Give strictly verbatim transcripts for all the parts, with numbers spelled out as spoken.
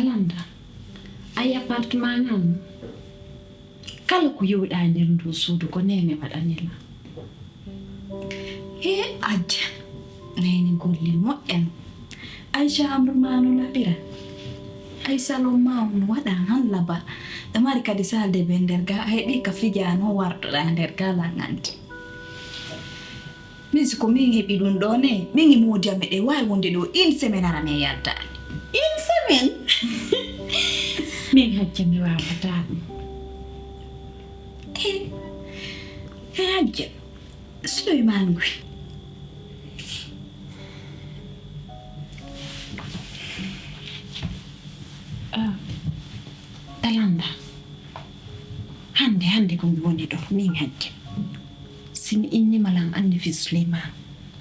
Landa, ay appartement ngal, kala ko yowɗaa nder ndu suudu ko Neene waɗani la. He Ajja, Neene golle moƴƴan. Ay chambre ma no laɓira. Ay salon ma no waɗa han laba. Ɗa mari kadi salle de bain nder ga, a heɓi ka fijano wartoɗa nder ga la nganti. Min si ko min heɓi ɗum ɗo ne, min e moodi am eɗen waawi wonde ɗo une semaine ara min yaltaani. Une semaine? Min Hajja mi waawataa ɗum. Eh, eh, Hajja, Suleymaan Guy. Ah, Talanda. Hannde, hannde ko mi woni ɗo, min Hajja. Si mi innii ma lan anndi fii Suleymaan,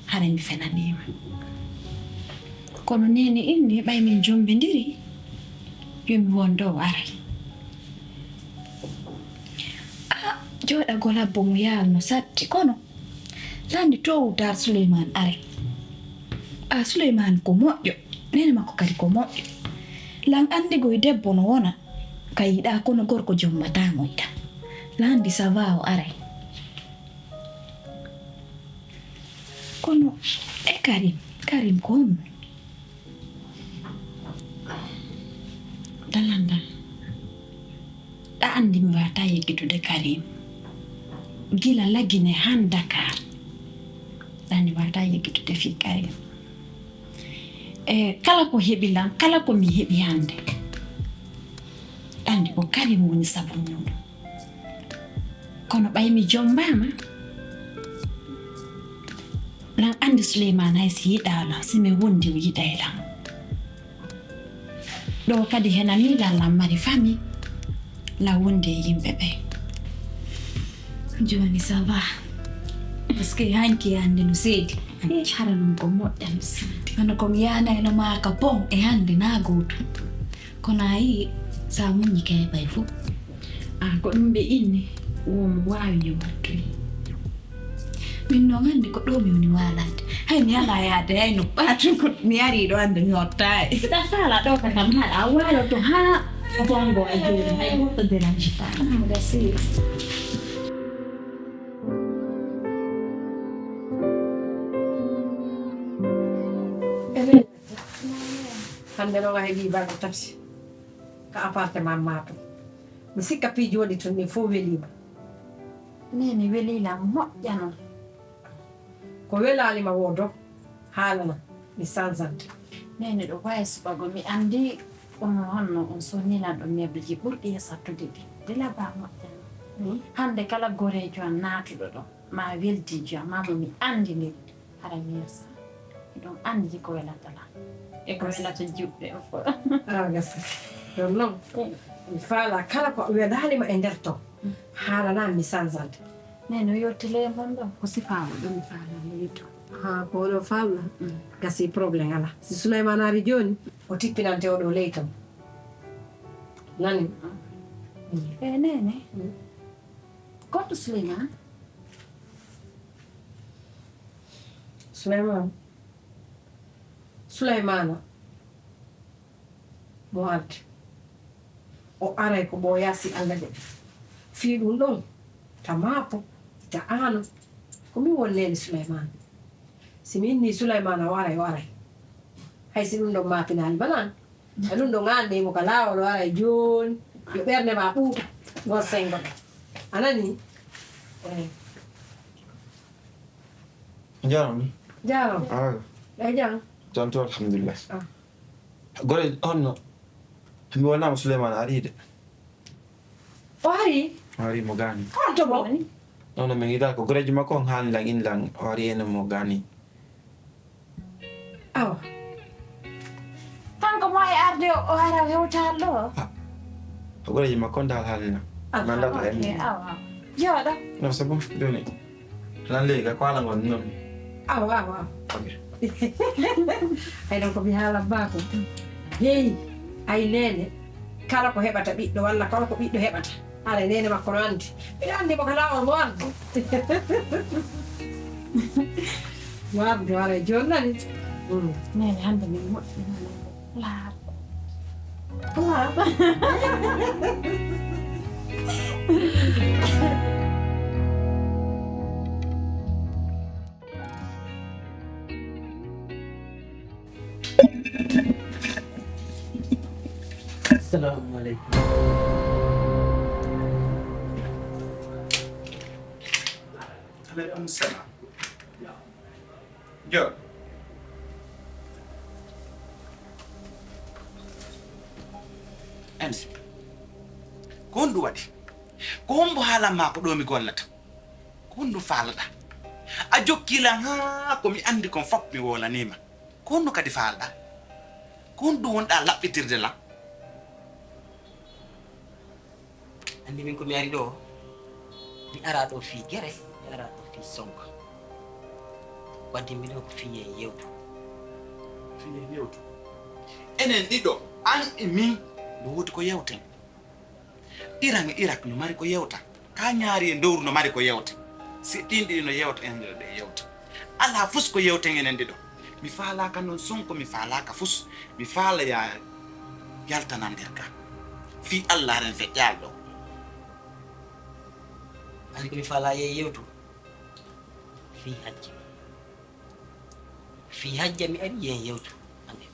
haray mi fenanii ma. Kono Neene inni, ɓay min jommbindiri, yo mi won ɗo o aray. Ah, jooɗagol abbo mo yaal no satti, kono lanndi too wutaar Suleymaan aray. Ah, Suleymaan ko moƴƴo, neene makko kadi ko moƴƴo. Lan anndi goy debbo no wona, ka yiɗaa, kono gorko jommbataa mo yiɗaa. Lanndi ça va o aray. Kono e Karim, Karim ko honno? Talanda, ɗa anndi mi waawataa yeggitude Karim. Gila Lagine han Dakar. Ɗa anndi mi waawataa yeggitude fii Karim. E kala ko heɓi lan, kala ko mi heɓi hannde, ɗa anndi ko Karim woni sabu muuɗum. Kono ɓay mi jommbaama, lan anndi Suleymaan hay si yiɗaa lan, si mi wondi o yiɗay lan. Ɗo kadi henanii lan, lan mari famille, lan wondi e yimɓe ɓe. Jooni ça va. Parce que hanki hannde no seedi. Hara ɗum ko moƴƴa no seedi. Kono ko mi yaanayno maa ka pon e hannde na gootum. Kono a yii, so a muññi kay ɓay fof. Ah, ko ɗum ɓe inni, won mo waawi yo wattoy. Min noon hannde ko ɗo mi woni waalande. Hay mi alaa yaade hay no ɓaatu ko mi arii ɗo hannde mi hottaay. Siɗa faala ɗo ka kam haɗa a waaloto haa bongo e jooni hay goɗɗo dérange taa. Ah, merci. Hannde noon a heɓii balɗe tati ka appartement maa to. Mi sikka piiji woni toon ɗin fof welii ma. Neene welii lan moƴƴa noon. Ko welaali ma woo do, haalana mi sansante. Neene ɗo wayi suɓago mi anndi on honno on sonnii lan ɗo meuble ji ɓurɗi e sattude ɗi. Dila ba moƴƴa noon. Mm. Hannde kala goreejo an naatuɗo ɗo, ma weldiijo an, ma mo mi anndiniri. Hara mi yersa. Miɗon anndi ko welata lan. E ko welata juɓɓe o fof. Ah, gasa. Ɗum noon, mi faalaa kala ko welaali ma e nder ton. Haalana mi sansante. Neene, o yewtile e mon ɗo. Ko sifaa mo ɗum mi faalaa mo yetto. Ah, ko oɗo faalna? Mm. Gasi, problème alaa. Si Suleymaan ari jooni, o tippinante oɗo ley ton. Nani? Mm. E Neene. Mm. Goɗɗo Suleymaan? Suleymaan, Suleymaana mo arde, o aray ko ɓooyaa si Alla jaɓi. Fii ɗum ɗon, ta maapo, ta aano, ko min woni neene Suleymaana. Si mi innii Suleymaana o aray, o aray. Hay si ɗum ɗon maapinaali ma lan, e ɗum ɗon aan ne mo ka laawol o aray jooni, yo ɓernde maa ɓuuɓa, ngon senngo ɗon. A nanii? Eey. Njaram. Njaram. Alaa. Ɗa jam? Jam to, alhamdulillah. Ah. Gore honno? Mi wonnaama Suleymaan ari de. O ari? O ari mo gaani. Honto mo? Non, non, min yiɗaa ko goreejo makko on haalni lan, inni lan o ari ene mo gaani. Awa. Kanko mo e arde o ara hewtaal ɗo? Ah. Ko goreejo makko on dal haalni lan. Ah, mi anndaa to en. Ok, awa. Jooɗo. Non, c'est bon, jooni. Lan leegi, ko haala ngon non? Awa, awa, awa. Ok. Hay ɗon ko mi haala baako. Hey, ay neene, kala ko heɓata ɓiɗɗo walla kala ko ɓiɗɗo heɓata, haray neene makko no anndi. Miɗo anndi mo ka laawol mo ardi. Mo ardi, haray jooni nani. Mm. Neene hannde min moƴƴi, laaɓi. Assalamu alaikum. Alaikum salam. Yo. Ensi. Ko honɗum waɗi? Ko hombo haalan ma ko ɗo mi gollata? Ko honɗum faalaɗa? A jokki lan haa ko mi andi kon fof mi wowlanii ma. Ko honɗum kadi faalaɗa? Ko honɗum wonɗa laɓɓitirde lan? Andi min ko mi ari ɗo, mi ara ɗo fii gere, mi ara ɗo fii sonko. Ko addi mi ɗo ko fii en yewtu. Fii en yewtu. Enen ɗiɗo, an e min, no woodi ko yewten. Iran e Irak no mari ko yewta. Ka ñaari e dowru no mari ko yewta. Si ɗin ɗiɗi no yewta, enen ɗiɗo ɗe yewta. Alaa fus ko yewten enen ɗiɗo. Mi faalaaka non sonko, mi faalaaka fus. Mi faala ya yaltanan nder ka. Fii Allah ren feƴƴaali ɗo. Ani ko mi faala ye yewtu. Fii hajji. Fii hajja mi ari yen yewtu. Ande.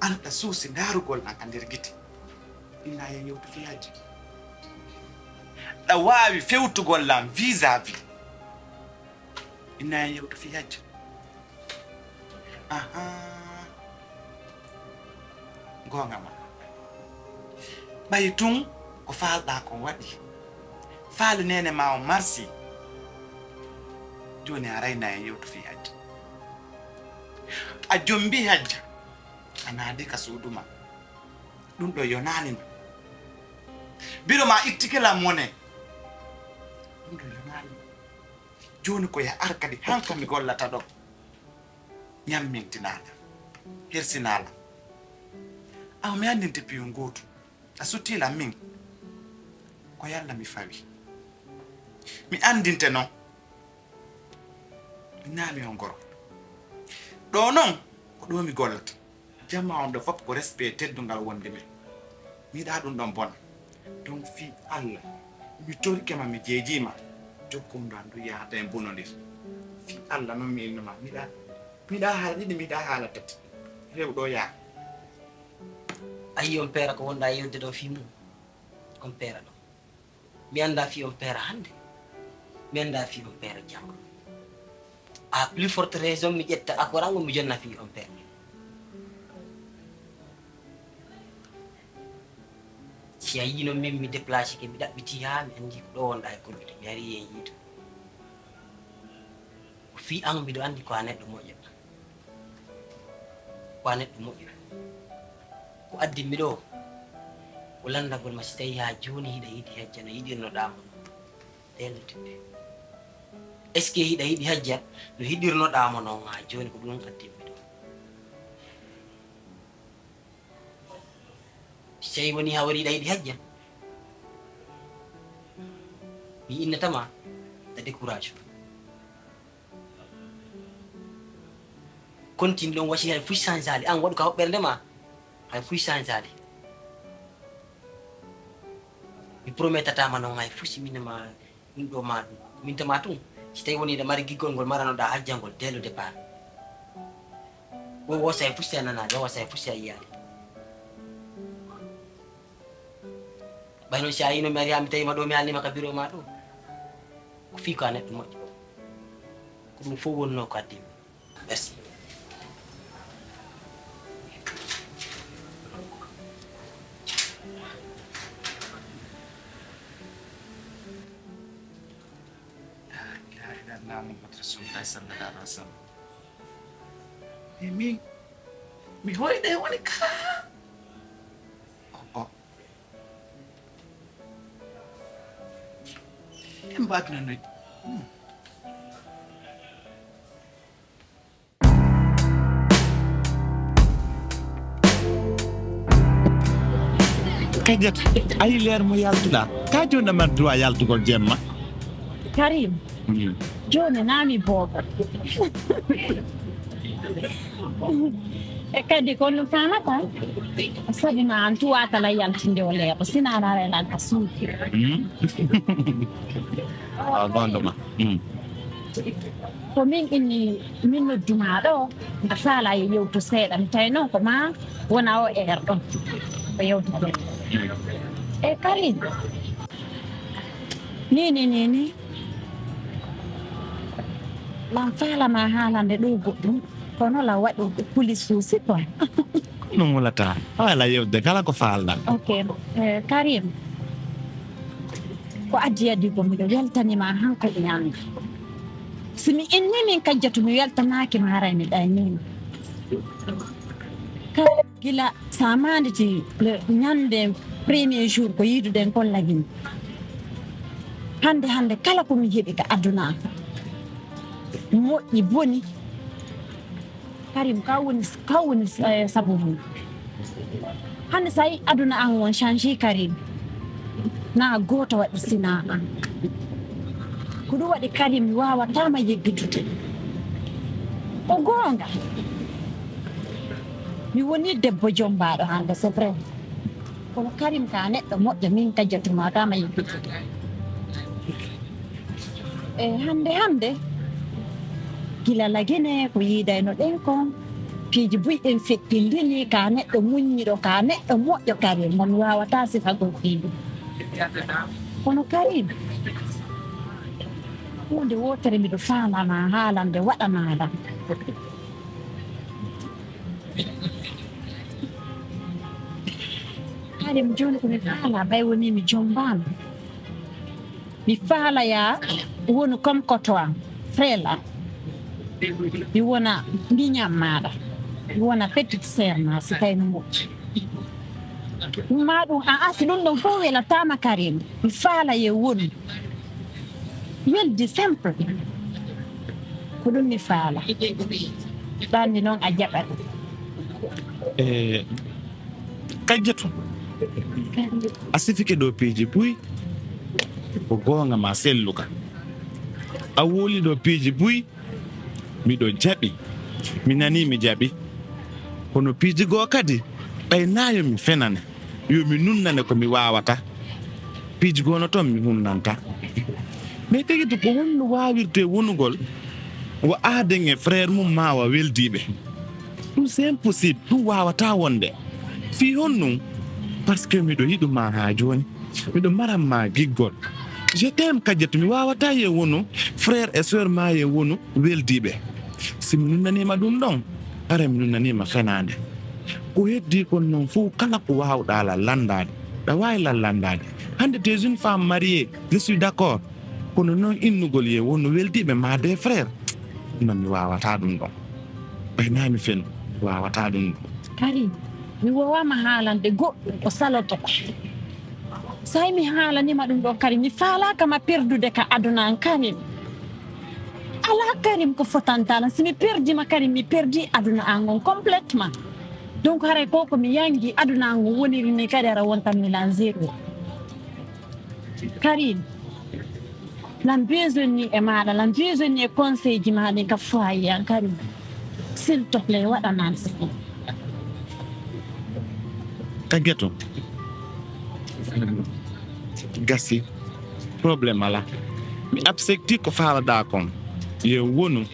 An ɗa suusi ndaarugol lan ka nder gite. Inna yen yewtu fii hajja. Ɗa waawi fewtugol lan vis-à-vis. Inna yen yewtu fii hajja. Ahaa. Goonga ma. Ɓay tun ko faalɗaa kon waɗi. Faale neene ma on marsi. Jooni a rayna en yewtu fii hajja. A jombi hajja. A naadi ka suudu ma. Ɗum ɗo yonaali ma. Biro ma ittike lan mone. Ɗum ɗo yonaali ma. Jooni ko ya ar kadi hanka mi gollata ɗo. Ñammintinaa lan, hirsinaa lan. Awa mi anndinte piyun gootu. A suttii lan min. Ko yalla mi fawi. Mi anndinte non. Mi naami on goro. Ɗo non, ko ɗo mi gollata. Jama on ɗo fof ko respect teddungal wonde men. Mi yiɗaa ɗum ɗon bona. Donc fii Allah, mi torike ma, mi jeejii ma. Jokkundu an ndu yahata en bonondir. Fii Allah non mi inno ma. Mi yiɗaa, mi yiɗaa haala ɗiɗi, mi yiɗaa haala tati. Rew ɗo yaa. A yii on peera ko wonɗa yewde ɗo fii mum? On peera ɗo. Mi anndaa fii on peera hannde. Mi anndaa fii on peera janngo. À plus forte raison, mi ƴetta akorango, mi jonna fii on peera. Si a yii non min mi déplacé ke, mi ɗaɓɓiti haa mi anndi ko ɗo wonɗa e kollude, mi ari en yiitu. Ko fii an miɗo anndi ko a neɗɗo moƴƴo. Ko a neɗɗo moƴƴo. Ko addi mi ɗo, ko lanndagol ma si tawi haa jooni hiɗa yiɗi hajja no yiɗirnoɗaa mo non. Dès le début. Est-ce que hiɗa yiɗi hajja no yiɗirnoɗaa mo non haa jooni? Ko ɗum addi mi ɗo. Si tawi woni haa wari hiɗa yiɗi hajja, mi innata ma, a décourage. Continue ɗon, wasi hay fuy changeali. An waɗu ka hoɓɓere nde ma, hay fuy changeali. Mi prometata ma non hay fuy si min ma ɗum ɗo ma ɗum. Min tama tun, si tawi woni hiɗa mari giggol ngol maranoɗa hajjangol dès le départ. Wo wosay fusi a nanaade, wo wosay fusi a yiyaade. Ɓay noon si a yino mi ari haa mi tawi ma ɗo, mi haalnima ka biro ma ɗo. Ko fii ko a neɗɗo moƴƴo. Ko ɗum fof wonnoo ko addi mi. Merci. La ilaha illallah Muhammad Rasulullah sallallahu alaihi wasallam. E min, mi hoyɗe woni ka. Oh, oh. En mbaɗnanoy. Hmm. Kadiata, a yi leer mo yaltuɗaa. Ka jooni a mari droit yaltugol jemma. Karim, mm, Jooni naa mi boobo. E kadi ko no faamata. Sabi ma an tuwaatala yaltinde o leeɓo. Sina ana relan ka suuki. A gondo ma. Ko min inni min nodduma ɗo. Mbiɗa faala e yewtu seeɗa. Mi tawi noon ko ma wona o eer ɗon. Ko yewtu seeɗa. E Karim. Ni ni ni ni. Lan faala ma haalande ɗo goɗɗum. Kono la waɗi police suusi quoi. No mulata. Wala yewde kala ko faalɗa. Ok. Eh, Karim. Ko addi addi ko miɗo weltanima hanko e ñande. Si mi inni min kajjatu mi weltanaaki ma haray mi ɗaynima. Ka gila sa manditi le ñande premier jour ko yiiduɗen kon lagini. Hande hande kala ko mi heɓi ka aduna moƴƴi boni. Karim ka woni ka woni eh, sabu mum. Hande sa yi aduna an won change Karim. Na gooto waɗi sina an. Ko ɗum waɗi Karim mi wawatama yeggitude. Ko goonga. Mi woni debbo jombaɗo hande c'est vrai. Kono Karim ka neɗɗo moƴƴo min kajjatuma tama yeggitude. E hande hande gila lagine ko yiidayno ɗen kon piiji buy en feɗɗindini ka neɗɗo muññiɗo ka neɗɗo moƴƴo Karim mo mi wawata sifagol piiji kono Karim hunde wotere miɗo faalama haalande waɗanaɗam. Karim joni ko mi faala ɓay woni mi jombama. Mi faala ya wonu comme coton frère am. Mi wona miñam maɗa. Mi wona petite sœur ma si tawi no moƴƴi. Ma ɗum a asi ɗum ɗon fof welatama Karim. Mi faala ye wonu. Weldi simple. Ko ɗum mi faala. Ɗanni noon a jaɓat. E kajjatu a sifike ɗo piiji buy ko goonga ma selluka a woli ɗo piiji buy miɗo jaɓi mi nani mi jaɓi kono piiji goo kadi ɓay nayo mi fenane yo mi nunnane ko mi wawata piiji goo no toon mi hunnanta mais tigi to ko honno wawirte wonugol wo aaden e frère mum ma wa weldiɓe ɗum c'est impossible ɗum wawata wonde fii honɗum parce que miɗo yiɗuma ha joni miɗo maranma giggol je t'aime kajjatu mi wawata ye wonu frère et sœur ma ye wonu weldiɓe si mi nunnanima ɗum ɗon hara mi nunnanima fenade ko heddi kon noon fof kala ko wawɗa la landade ɗa wawi la landade hande t'es une femme mariée je suis d'accord kono noon innugol ye wonno weldiiɓe ma des frères non mi wawata ɗum ɗon ɓay na mi feno mi wawata ɗum ɗon Karim mi wowama haalande goɗɗum ko salotoɗa say mi haalanima ɗum ɗo Karim mi faalaka ma perdude ka aduna an Karim ala Karim ko fotantala si mi perdima Karim mi perdi aduna an on complètement donc haray ko ko mi yangi aduna an on woniri ni kadi ara wontanmi lan zéro Karim lan besoin ni e maɗa lan besoin ni e conseil ji maɗa ka foyer an Karim s'il te plaît waɗanan ka geto gasi problème ala mi accepti ko faalaɗa kon yo wonu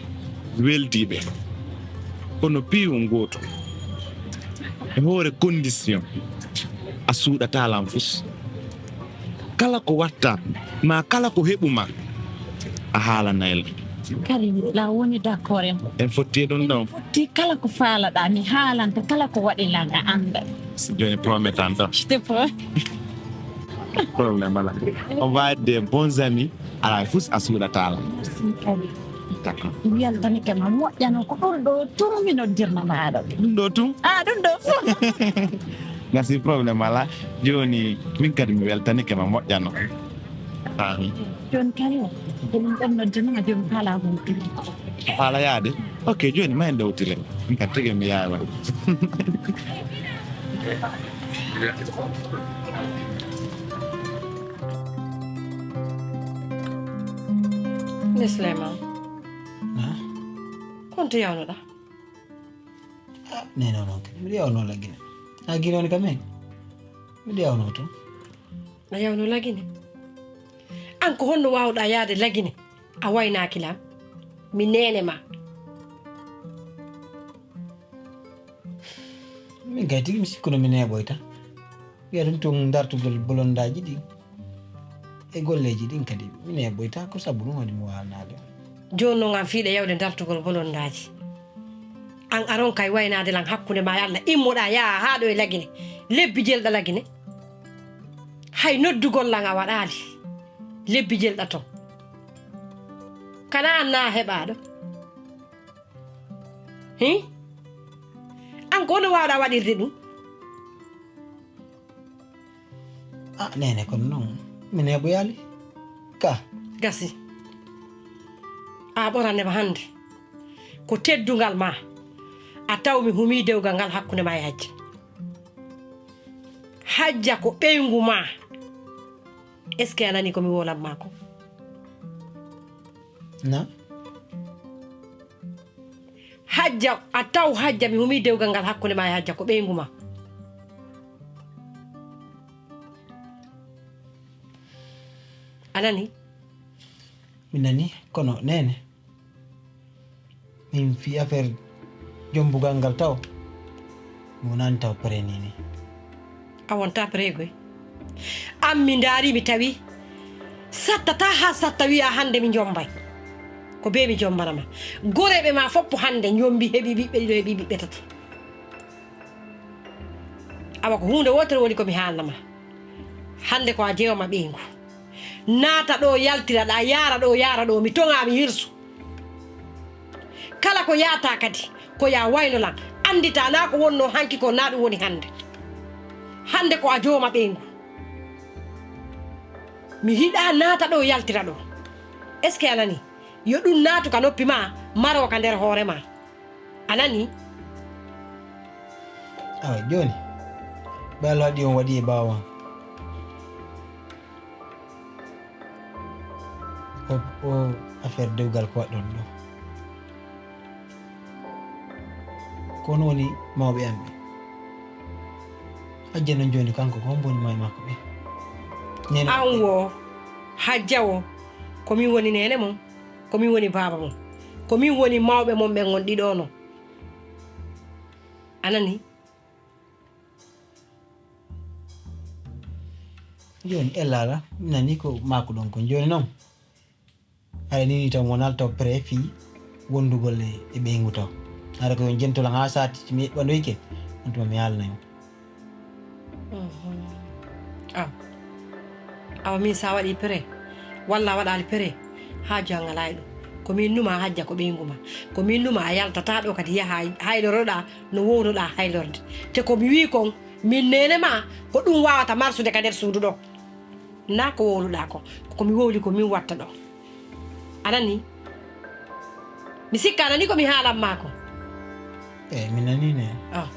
weldiɓe kono piiwu ngotu e hoore condition a suuɗata lan fus kala ko watta ma kala ko heɓuma a haalanayla kadi la woni d'accord en en fotti e ɗum ɗon fotti kala ko faalaɗa mi haalanta kala ko waɗi lan a anda joni promettan ɗon je te promets problème ala on va être des bons amis ala fus a suuɗatala d'accord mi weltanike ma moƴƴano ko ɗum ɗo tun mi noddirma maɗo ɗum ɗo tun a ɗum ɗo fof gasi problème ala joni min kadi mi weltanike ma moƴƴano amin joni kala ko ɗum ɗon noddirma joni kala ko faala yaade ok joni ma en ɗowtire min kadi tigi mi yawa Nde Suleyman Honto yawnoɗaa? Ah, neene o noon kadi. Miɗo yawnoo Lagine. A Gine woni ka men? Miɗo yawnoo toon. A yawnoo Lagine? Aan ko honno waawɗaa yahde Lagine? A waynaaki lan. Mi neene maa. Min kay tigi mi sikkuno mi neeɓoyta. Wiya ɗum tun dartugol bolondaaji ɗin e golleeji ɗin kadi mi neeɓoyta, ko sabu ɗum waɗi mi waanaade. Jooni noon aan fii ɗe yawde dartugol bolondaaji. Aan aron kay waynaade lan hakkunde maa e Alla, immoɗaa yaha haa ɗo e Lagine. Lebbi jelɗa Lagine. Hay noddugol lan a waɗaali. Lebbi jelɗa toon. Kanaa aan naa heɓaaɗo. Hin? Aan ko honno waawɗaa waɗirde ɗum? Ah, neene, kono noon, mi neeɓoyaali. Ka. Gasi. A ɓoranema hannde. Ko teddungal maa. A taw mi humii dewgal ngal hakkunde maa e Hajja. Hajja ko ɓeyngu maa. Est-ce que a nanii ko mi wowlan maa ko? Na? Hajja, a taw Hajja, mi humii dewgal ngal hakkunde maa e Hajja, ko ɓeyngu maa. A nanii? Mi nanii, kono neene, min fii affaire jommbugal ngal taw, mi wonaani taw prêt nii nii. A wontaa prêt koy. Aan mi ndaari mi tawi sattataa haa satta wiya hannde mi jommbay. Ko bee mi jommbana ma. Goreeɓe maa fof hannde njommbi heɓi ɓiɓɓe ɗiɗo heɓi ɓiɓɓe tato. Awa ko huunde wootere woni ko mi haalna ma. Hannde ko a jeyooma ɓeyngu. Naata ɗo yaltira ɗa, yaara ɗo, yaara ɗo, mi toŋaa mi hirsu. Kala ko yaata kadi, ko ya waylo lan. Anndita naa ko wonnoo hanki ko naa ɗum woni hannde. Hannde ko a jooma ɓeyngu. Mi hiɗaa naata ɗo yaltira ɗo. Est-ce que a nanii? Yo ɗum naatu ka noppi maa, maroo ka nder hoore maa. A nanii? Awa, jooni, ɓe Allah waɗi on waɗi e ɓaawo am. O, o affaire dewgal ko waɗɗon ɗo. Ko on woni mawɓe am ɓe. Hajja noon jooni kanko ko hombo woni mawɓe makko ɓe? Neene. An wo Hajja wo, ko min woni neene mon, ko min woni baaba mon. Ko min woni mawɓe mon ɓen on ɗiɗo non. A nanii? Jooni, Ella ala, mi nanii ko maakuɗon kon. Jooni noon, aɗa nini tan wonaa taw prêt fii wondugol e, e ɓeyngu taw. Hara ko yon jentolan haa saati, si mi eɓɓandoyke, on tuma mi haalnay on. Mhm. Aw. Awa min sa waɗi prêt, walla a waɗaali prêt, haaju an alaa e ɗum. Ko min numa Hajja ko ɓeyngu ma. Ko min numa a yaltataa ɗo kadi yaha hayloroɗaa no wowruɗaa haylorde. Te ko mi wii kon, min neene ma, ko ɗum waawata marsude ka nder suudu ɗo. Naa ko wowluɗaa ko, ko mi wowli ko min watta ɗo. A nanii? Mi sikka a nanii ko mi haalan maa ko. Eey, mi nanii ne. Ah.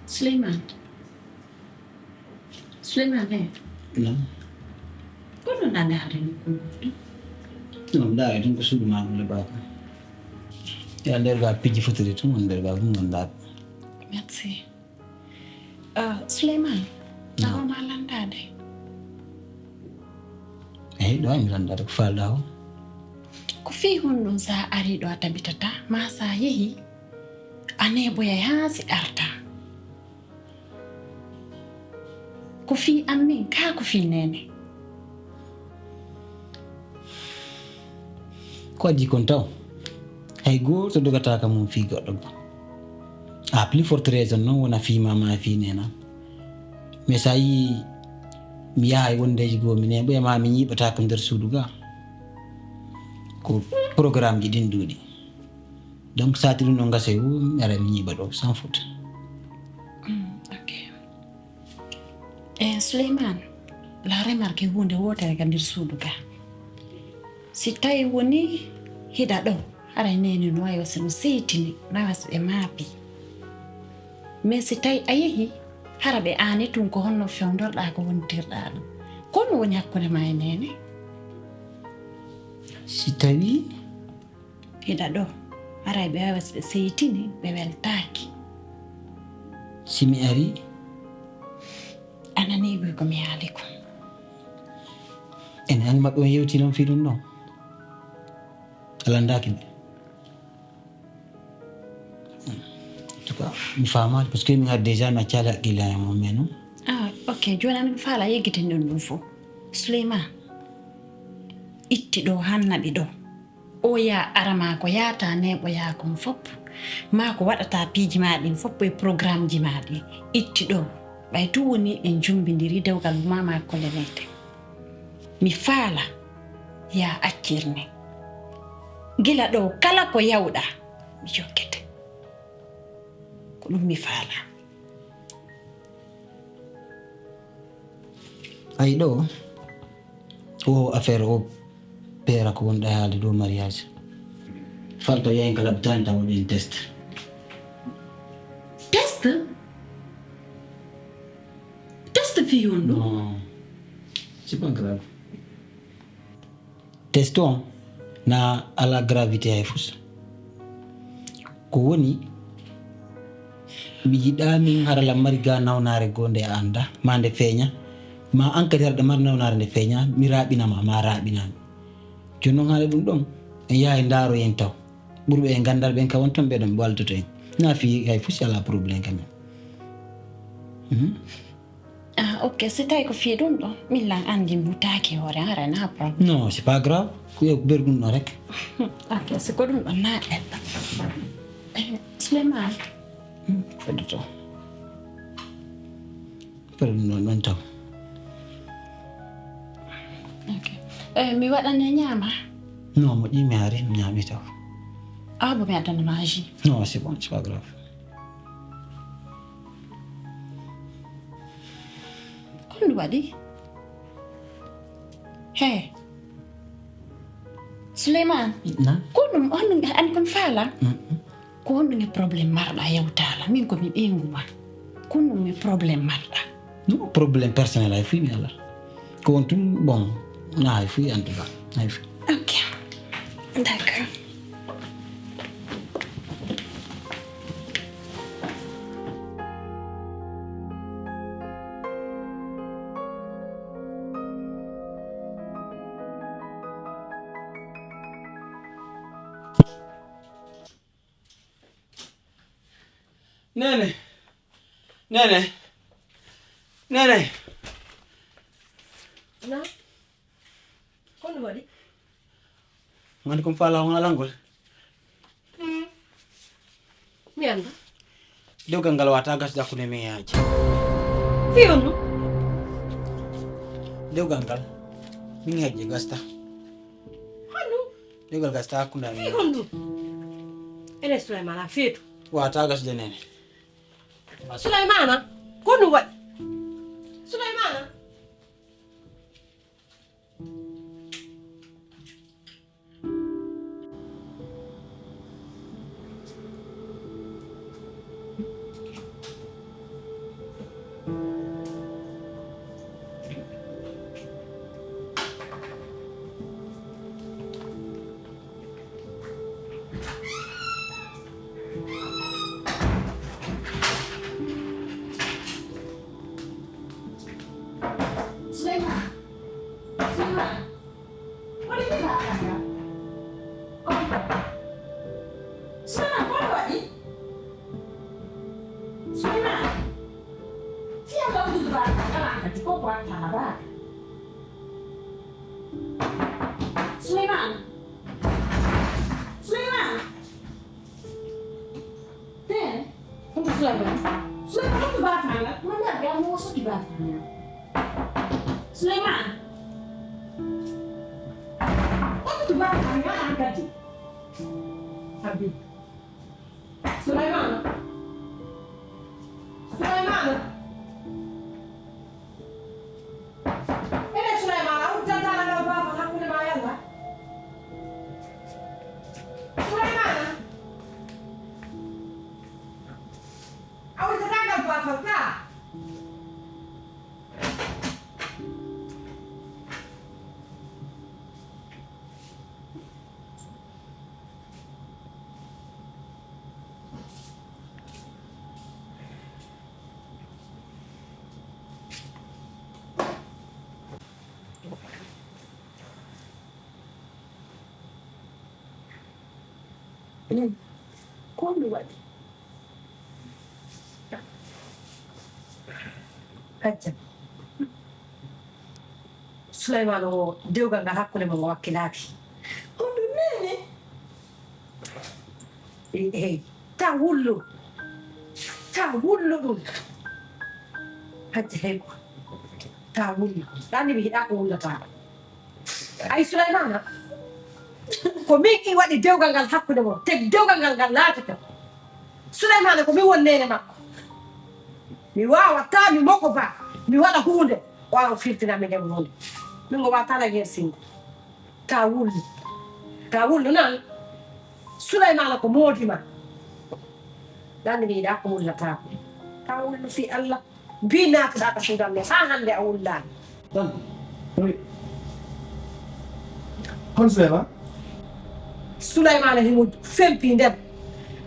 Suleymaan. Suleymaan, eh. Naam. Ko ɗum ɗaande hade nokku ngu? Non, ɗaare ɗum ko suudu maa ɗum le baaka. Ya nder ga piji fotiri tun, on nder ga ɗum non ɗaare. Merci. Ah, Suleymaan, naam. Awa ma landaade. Eyi, ɗo mi landaade ko faalɗaa o. Ko fii honɗum sa ari ɗo a tabitata, ma sa yehi, a neeboyay haa si ɗarta? Ko fii an min, kaa ko fii neene? Ko adii kon taw, hay gooto dogataaka mum fii goɗɗo goo. À plus forte raison noon wona fii maa maa fii neene am. Mais so a yii mi yahay wondeeji goo mi neeɓoya maa mi ñiiɓataako nder suudu ga. Ko programme ji ɗin ɗuuɗi. Donc saati ɗum no ngasa yo mi ara mi ñiiɓa ɗo sans faute. Mm, ok. Eh, Suleyman, la remarque huunde wootere ka nder suudu ga. Si tawi woni hiɗa ɗo, haray nene no wayi wasa no seytini, no wayi wasa ɓe maapi. Mais si tawi a yehi, hara ɓe aani tun ko honno fewndorɗaa ko wontirɗaa ɗum. Ko ɗum woni hakkunde ma e nene? Si tawi Hiɗa ɗo, haray ɓe wayi wasa ɓe seytini, ɓe weltaaki. Si mi ari A nanii guy ko mi haali kon. Ene an maɓɓe on yewti noon fii ɗum ɗon. A lanndaaki mi. En tout cas, mi faamaali parce que min hari déjà mi accaali haqqille an e mum mais non. Ah, ok, jooni an mi faala yeggiten ɗum ɗum fof. Suleyman, itti ɗo, hanna ɓe ɗo. O yaa ara maa ko yaata neeɓoyaa kon fof. Maa ko waɗata piiji maa ɗin fof e programme ji maa ɗin. Itti ɗo. Ɓay tun woni en jumbindiri dewgal mum maa maa kolle meeɗen. Mi faala yaa accir ni. Gila ɗo kala ko yawɗa mi jokkete. Ko ɗum mi faala. Ay ɗo o affaire o peera ko wonɗa e haalde dow mariage. Falto yahen ka labitaani taw waɗi en test. Test? Test fii on ɗo? Non. C'est pas grave. Test on na ala gravité hay fus. Ko woni mi yiɗaa min harala mari ga nawnaare goo nde a annda ma nde feeña ma an kadi harɗa mari nawnaare nde feeña mi raaɓinama ma raaɓinami. Jooni noon haala ɗum ɗon en yaha en ndaaroyen taw ɓurɓe e nganndal ɓen ka won toon ɓeɗon ɓe waldoto en na fii hay fus ala problème quand même. Ah, ok, si tawi ko fii ɗum ɗo, min lan anndi mi wutaaki hoore an, haray na problème. Non, c'est pas grave. Ko yo ber ɗum ɗo rek. Ok, si ko ɗum ɗo na ella. Eh, Souleymane. Fedde to. Ber ɗum ɗon ɗon taw. Ok. Eh, mi waɗane ñaama? Non, moƴƴi mi ari mi ñaami taw. Ah, bon, mi addana ma jus. Non, c'est bon, c'est pas grave. Ko honɗum waɗi? He. Souleymane. Na? Ko honɗum, honɗum, an kon faala? Mm. Ko honɗum e problème marɗa yewtaala? Min ko mi ɓeyngu ma. Ko honɗum e problème marɗa? Non, problème personnel hay fii mi ala. Ko won tun, bon, na hay fii en tout cas. Hay fii. Ok. D'accord. Nene. Nene. Nene. Na? Ko honɗum waɗi? Ngani kon faala on alangol. Mi annda. Dewgal ngal wata gasde hakkunde men e Hajji. Fii honɗum? Dewgal ngal min e Hajji gasta. Honɗum? Dewgal gasta hakkunde Fii amen. Honɗum? Ene Souleymane a feetu. Wata gasde nene. Souleymane, ko honɗum waɗi? Souleymane. Souleymane. Souleymane. Ko honɗum waɗi? Souleymane, ko honɗum waɗi? Souleymane. Fiya ka wujudu ba ka kala ka ko ko watta na ba. Souleymane. Souleymane. Te. Suleyman, Suleyman, on to baafa ngal? Wonde a wiya mo o sokki baafa ngal. Suleyman, on to baafa ngal an kadi? Abi. Suleyman. Suleyman. Ene Suleyman, a uddanta ngal baafa hakkunde ma e Allah. Suleyman. A uddanta ngal baafa ka. Ko mi waɗi? Hajja. Suleymaana o, dewgal ngal hakkunde mon o wakkilaaki. Ko ɗum neene. Eey, eey. Ta wullu. Ta wullu ɗum. Hajja, hey ko. Ta wullu. Ɗaani mi yiɗaa ko wullataa. Ay, Suleymaana, ko min ki waɗi dewgal ngal hakkunde mon. Te dewgal ngal ngal laatoto. Suleymaana, ko min woni neene makko. Mi waawataa, mi moko ba, mi waɗa huunde, waawa firtina mi nden huunde. Min ngo waawata la yersingo. Ta wullu. Ta wullu nan. Suleymaana ko moodi ma. Ɗaani mi yiɗaa ko wullataa ko. Ta wullu fii Allah. Mbii naatuɗaa ka suudu an ɗoo, haa hannde a wullaani. Tan, oui. Kono Suleymaana? Suleymaana himo fempi nder.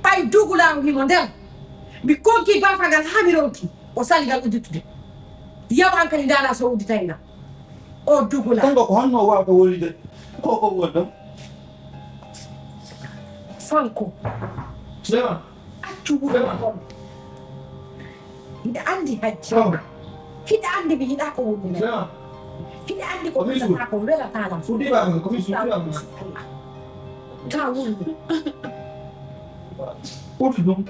Ɓay dugulaaru himo nder. Mi konki baafa ngal haa mi ronki. O sali ngal udditude. Yaw an kadi ndaara so udditay ngal. O dugulaa. Kanko ko honno o waawata wolude? Ko ko woni ɗon? Fanko. Suleymaana. Accu wuro on. Hiɗa anndi Hajji. Hiɗa anndi mi yiɗaa ko woni men. Hiɗa anndi ko welataa ko welataa lan. Uddi baafa, ko mi suuɗi baafa. Ta wullu. Uddu ɗum.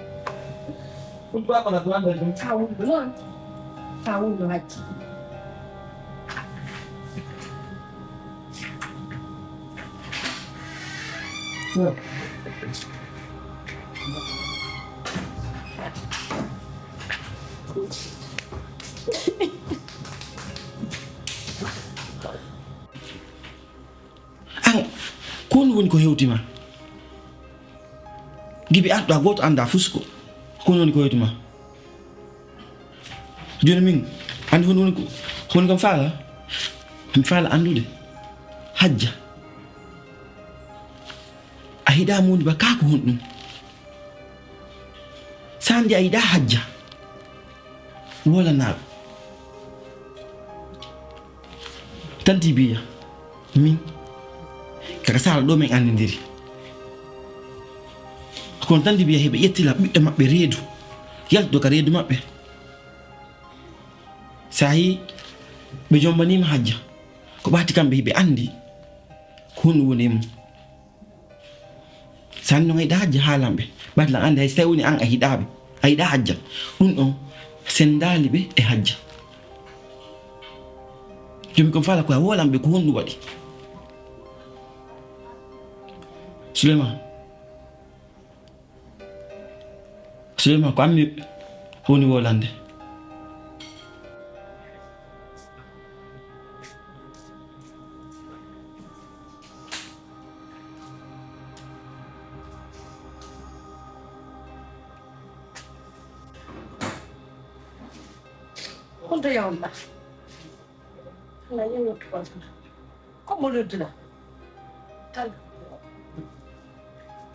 Uddu baafa na ɗum annda ɗum. Ta wullu noon. Ta wullu Hajji. An, ko honɗum woni ko hewti ma? Gibi arɗo a gooto annda fusko. Ko honɗum woni ko hewti ma? Jooni min, anndi honɗum woni ko, honɗum kam faala? Mi faala anndude. Hajja. A yiɗaa moodi ba kaa ko honɗum? Sandi a yiɗaa Hajja. Wolanaaɓe. Tanti Biya, min, kaka sala ɗo min anndindiri. Kono Tanti Biya heɓe ƴettila ɓiɗɗo maɓɓe reedu, yaltuɗo ka reedu maɓɓe. Sahi ɓe jombaniima Hajja, ko ɓaati kamɓe hiɓe anndi ko honɗum woni e mum. Sani noon a yiɗaa Hajja haalan ɓe. Ɓaati lan anndi hay so tawi woni an a yiɗaa ɓe. A yiɗaa Hajja. Ɗum ɗon senndaali ɓe e Hajja. Jooni kon faala ko a woolan ɓe ko honɗum waɗi. Suleyman. Suleyman, ko ammi woni wolande. Honto yawon ba? Ala yewon tukon. Ko mo nodduna? Tan.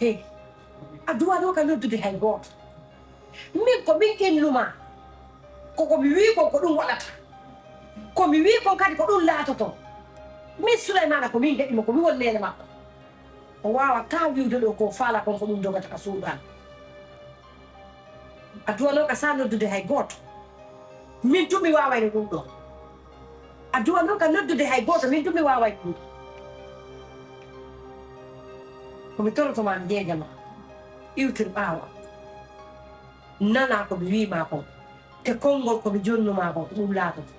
He, a duwano ka noddude hay gooto. Min ko min innuma. Ko ko mi wii kon ko ɗum waɗata. Ko mi wii kon kadi ko ɗum laatoto. Min Suleymaana ko min heɓi mo, ko mi woni neene makko. O waawataa wi'ude ɗo ko faala kon ko ɗum dogata ka suudu an. A duwanooka sa noddude hay gooto. Min tun mi waawayno ɗum ɗoo. A duwanooka noddude hay gooto, min tun mi waaway ɗum ɗoo. Ko mi toroto ma, mi jeeja ma. Iwtir ɓaawo. Nanaa ko mi wii maa kon. Te konngol ko mi jonnu maa kon, ko ɗum laatoto.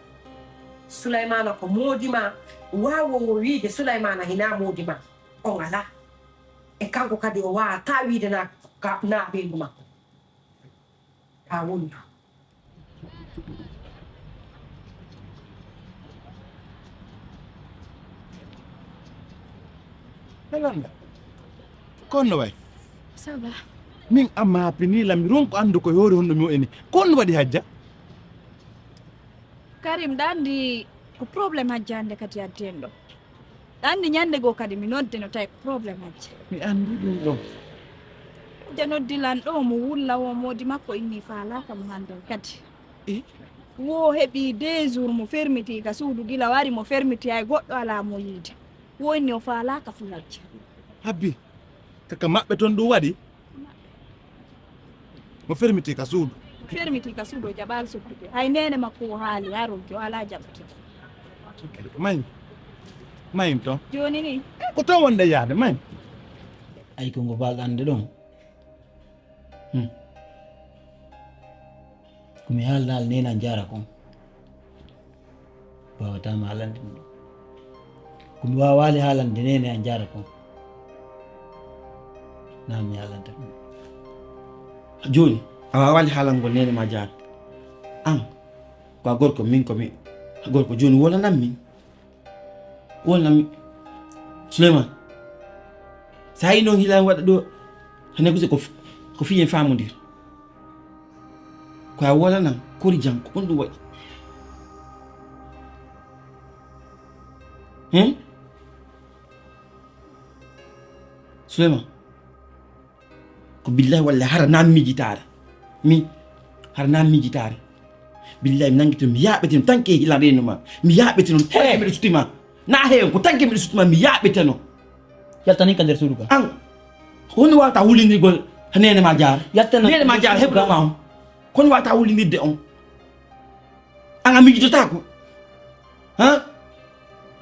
Sulaymaana ko moodi maa, waawoowo wiide Sulaymaana hinaa moodi maa, on alaa. E kanko kadi o waawataa wiide naa, ka, naa ɓeyngu makko. Taa woni ɗo. Yolanda, ko on no wayi? Ça va. Min a maapinii lam, mi ronku anndu ko yoori honno mi wayi ni. Ko on no waɗi Hajja? Karim, ɗa anndi ko problème Hajja hannde kadi addi en ɗo. Ɗa anndi ñannde goo kadi mi nodde no tawi ko problème Hajja. Mi anndi ɗum ɗon. Hajja noddi lan ɗo mo wulla o moodi makko inni faalaaka mo hannde kadi. Eh? Wo heɓi deux jours mo fermiti ka suudu gila wari mo fermiti hay goɗɗo alaa mo yiide. Wo inni o faalaaka fuu Hajja. Habbi, kaka maɓɓe ton ɗum waɗi? Mo fermiti ka suudu. Fermiti ka suudu o jaɓaali sottude. Hay neene makko o haali haa ronki o alaa jaɓtude. Mayi. Mayi ton. Jooni ni. Ko ton wonde yaade mayi. Ay ko ngo baalɗo annde ɗon. Hmm. Ko mi haalanaali neene a jaara kon. Waawataa ma haalande ɗum. Ko mi waawaali haalande neene a jaara kon. Na mi haalanta ɗum. Jooni, a waawaali haalangol neene ma jaara. An, ko a gorko, min ko mi gorko. Jooni, wolanan min. Wolanan min. Suleyman, so a yii noon hilaani waɗa ɗo, hane guse ko f-, ko fii en faamondir. Ko a wolanan, kori jam, ko honɗum waɗi? Hum? Suleyman, ko billahi wallahi hara na miijitaare. Mi, hara na miijitaare. Billahi mi nanngitino, mi yaaɓetino, tanke hilan reenuma. Mi yaaɓetino, tanke miɗo sutima. Na heen, ko tanke miɗo sutima, mi yaaɓeteno. Yaltanin ka nder suudu ka. An, ko honɗum waawata hullindirgol neene ma Jaara? Yaltanin neene ma Jaara heɓuɗo ma on. Ko honɗum waawata hullindirde on? An a miijotaako. Ha?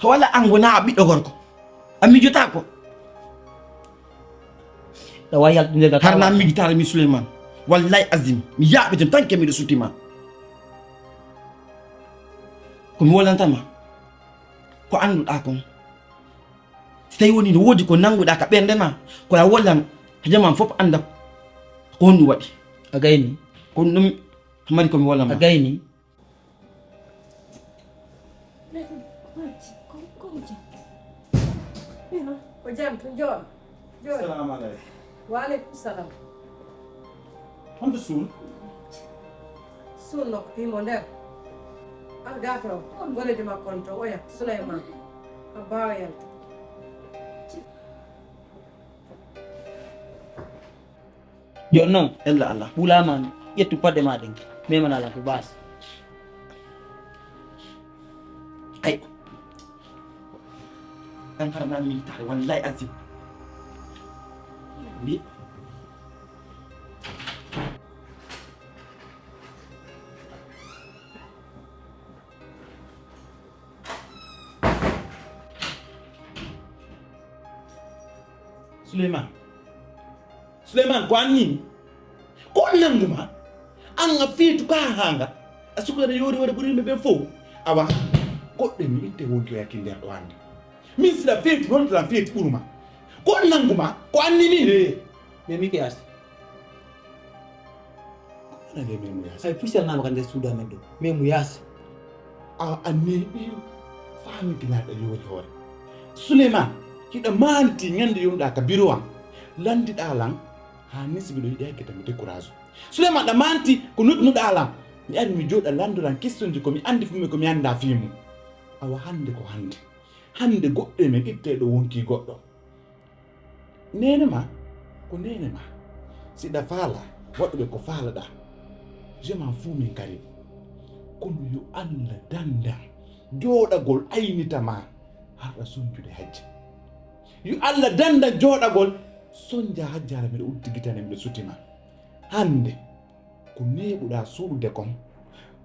Walla an wona a ɓiɗɗo gorko. A miijotaako. Ɗa waawi yaltude ka har na miijitaare mi Suleyman. Wallahi azim. Mi yaaɓete tanke miɗo sutima. Ko mi wolantama. Ko annduɗaa kon. Si tawi woni no woodi ko nannguɗaa ka ɓernde ma, ko a wollan, jaman fof annda ko honɗum waɗi. A gayni. Ko ɗum mari ko mi wollan ma. A gayni. Ko jam, ko jam. Jooɗo. Salamu aleykum. Wa aleykum salam. Honto suul? Suul no ko timo nder. Algaato o, golede makko on to oya, Suleyman. Abba o yalta. Jooni noon, ella Allah. Ɓulaama, ƴettu paɗe maa ɗen, memana lan ko baas. Ay. An hara na min taare, wallahi azim. Wi. Suleyman. Suleyman, ko an ni? Ko on nanngu ma? An a feetu ka haanga. A sukaɗa yoori wara ɓuri yimɓe ɓen fof. Awa, goɗɗo mi itte wonki o yakki nder ɗo hannde. Min sila feetu, honto lan feetu ɓuru ma? Ko on nanngu ma? Ko an ni min? Ee, mais mi ke asi. Ko wonande men mo yaasi? Ay, puccal naama ka nder suudu amen ɗo. Men mo yaasi. A, a neeɓi faami gilaaɗo yoori hoore. Suleyman, hiɗa maanti ñande yonɗaa ka biro am. Lanndiɗaa lan, haa nisi miɗo yiɗi hakkita mi décourage. Suleyman, ɗa maanti ko nodduɗaa lan. Mi ari mi jooɗa lanndoran kistonji ko mi anndi fuu mi ko mi anndaa fii mum. Awa hannde ko hannde. Hannde goɗɗo e men ittee ɗo wonkii goɗɗo. Neene ma, ko neene ma. Si ɗa faala, waɗuɓe ko faalaɗaa. Je m'en fous min kadi. Kono yo Allah danndan jooɗagol aynita ma har ɗa sonjude hajja. Yo Allah danndan jooɗagol sonja hajjaara miɗo uddi gitane miɗo suti ma. Hannde. Ko neeɓuɗaa suuɗude kon,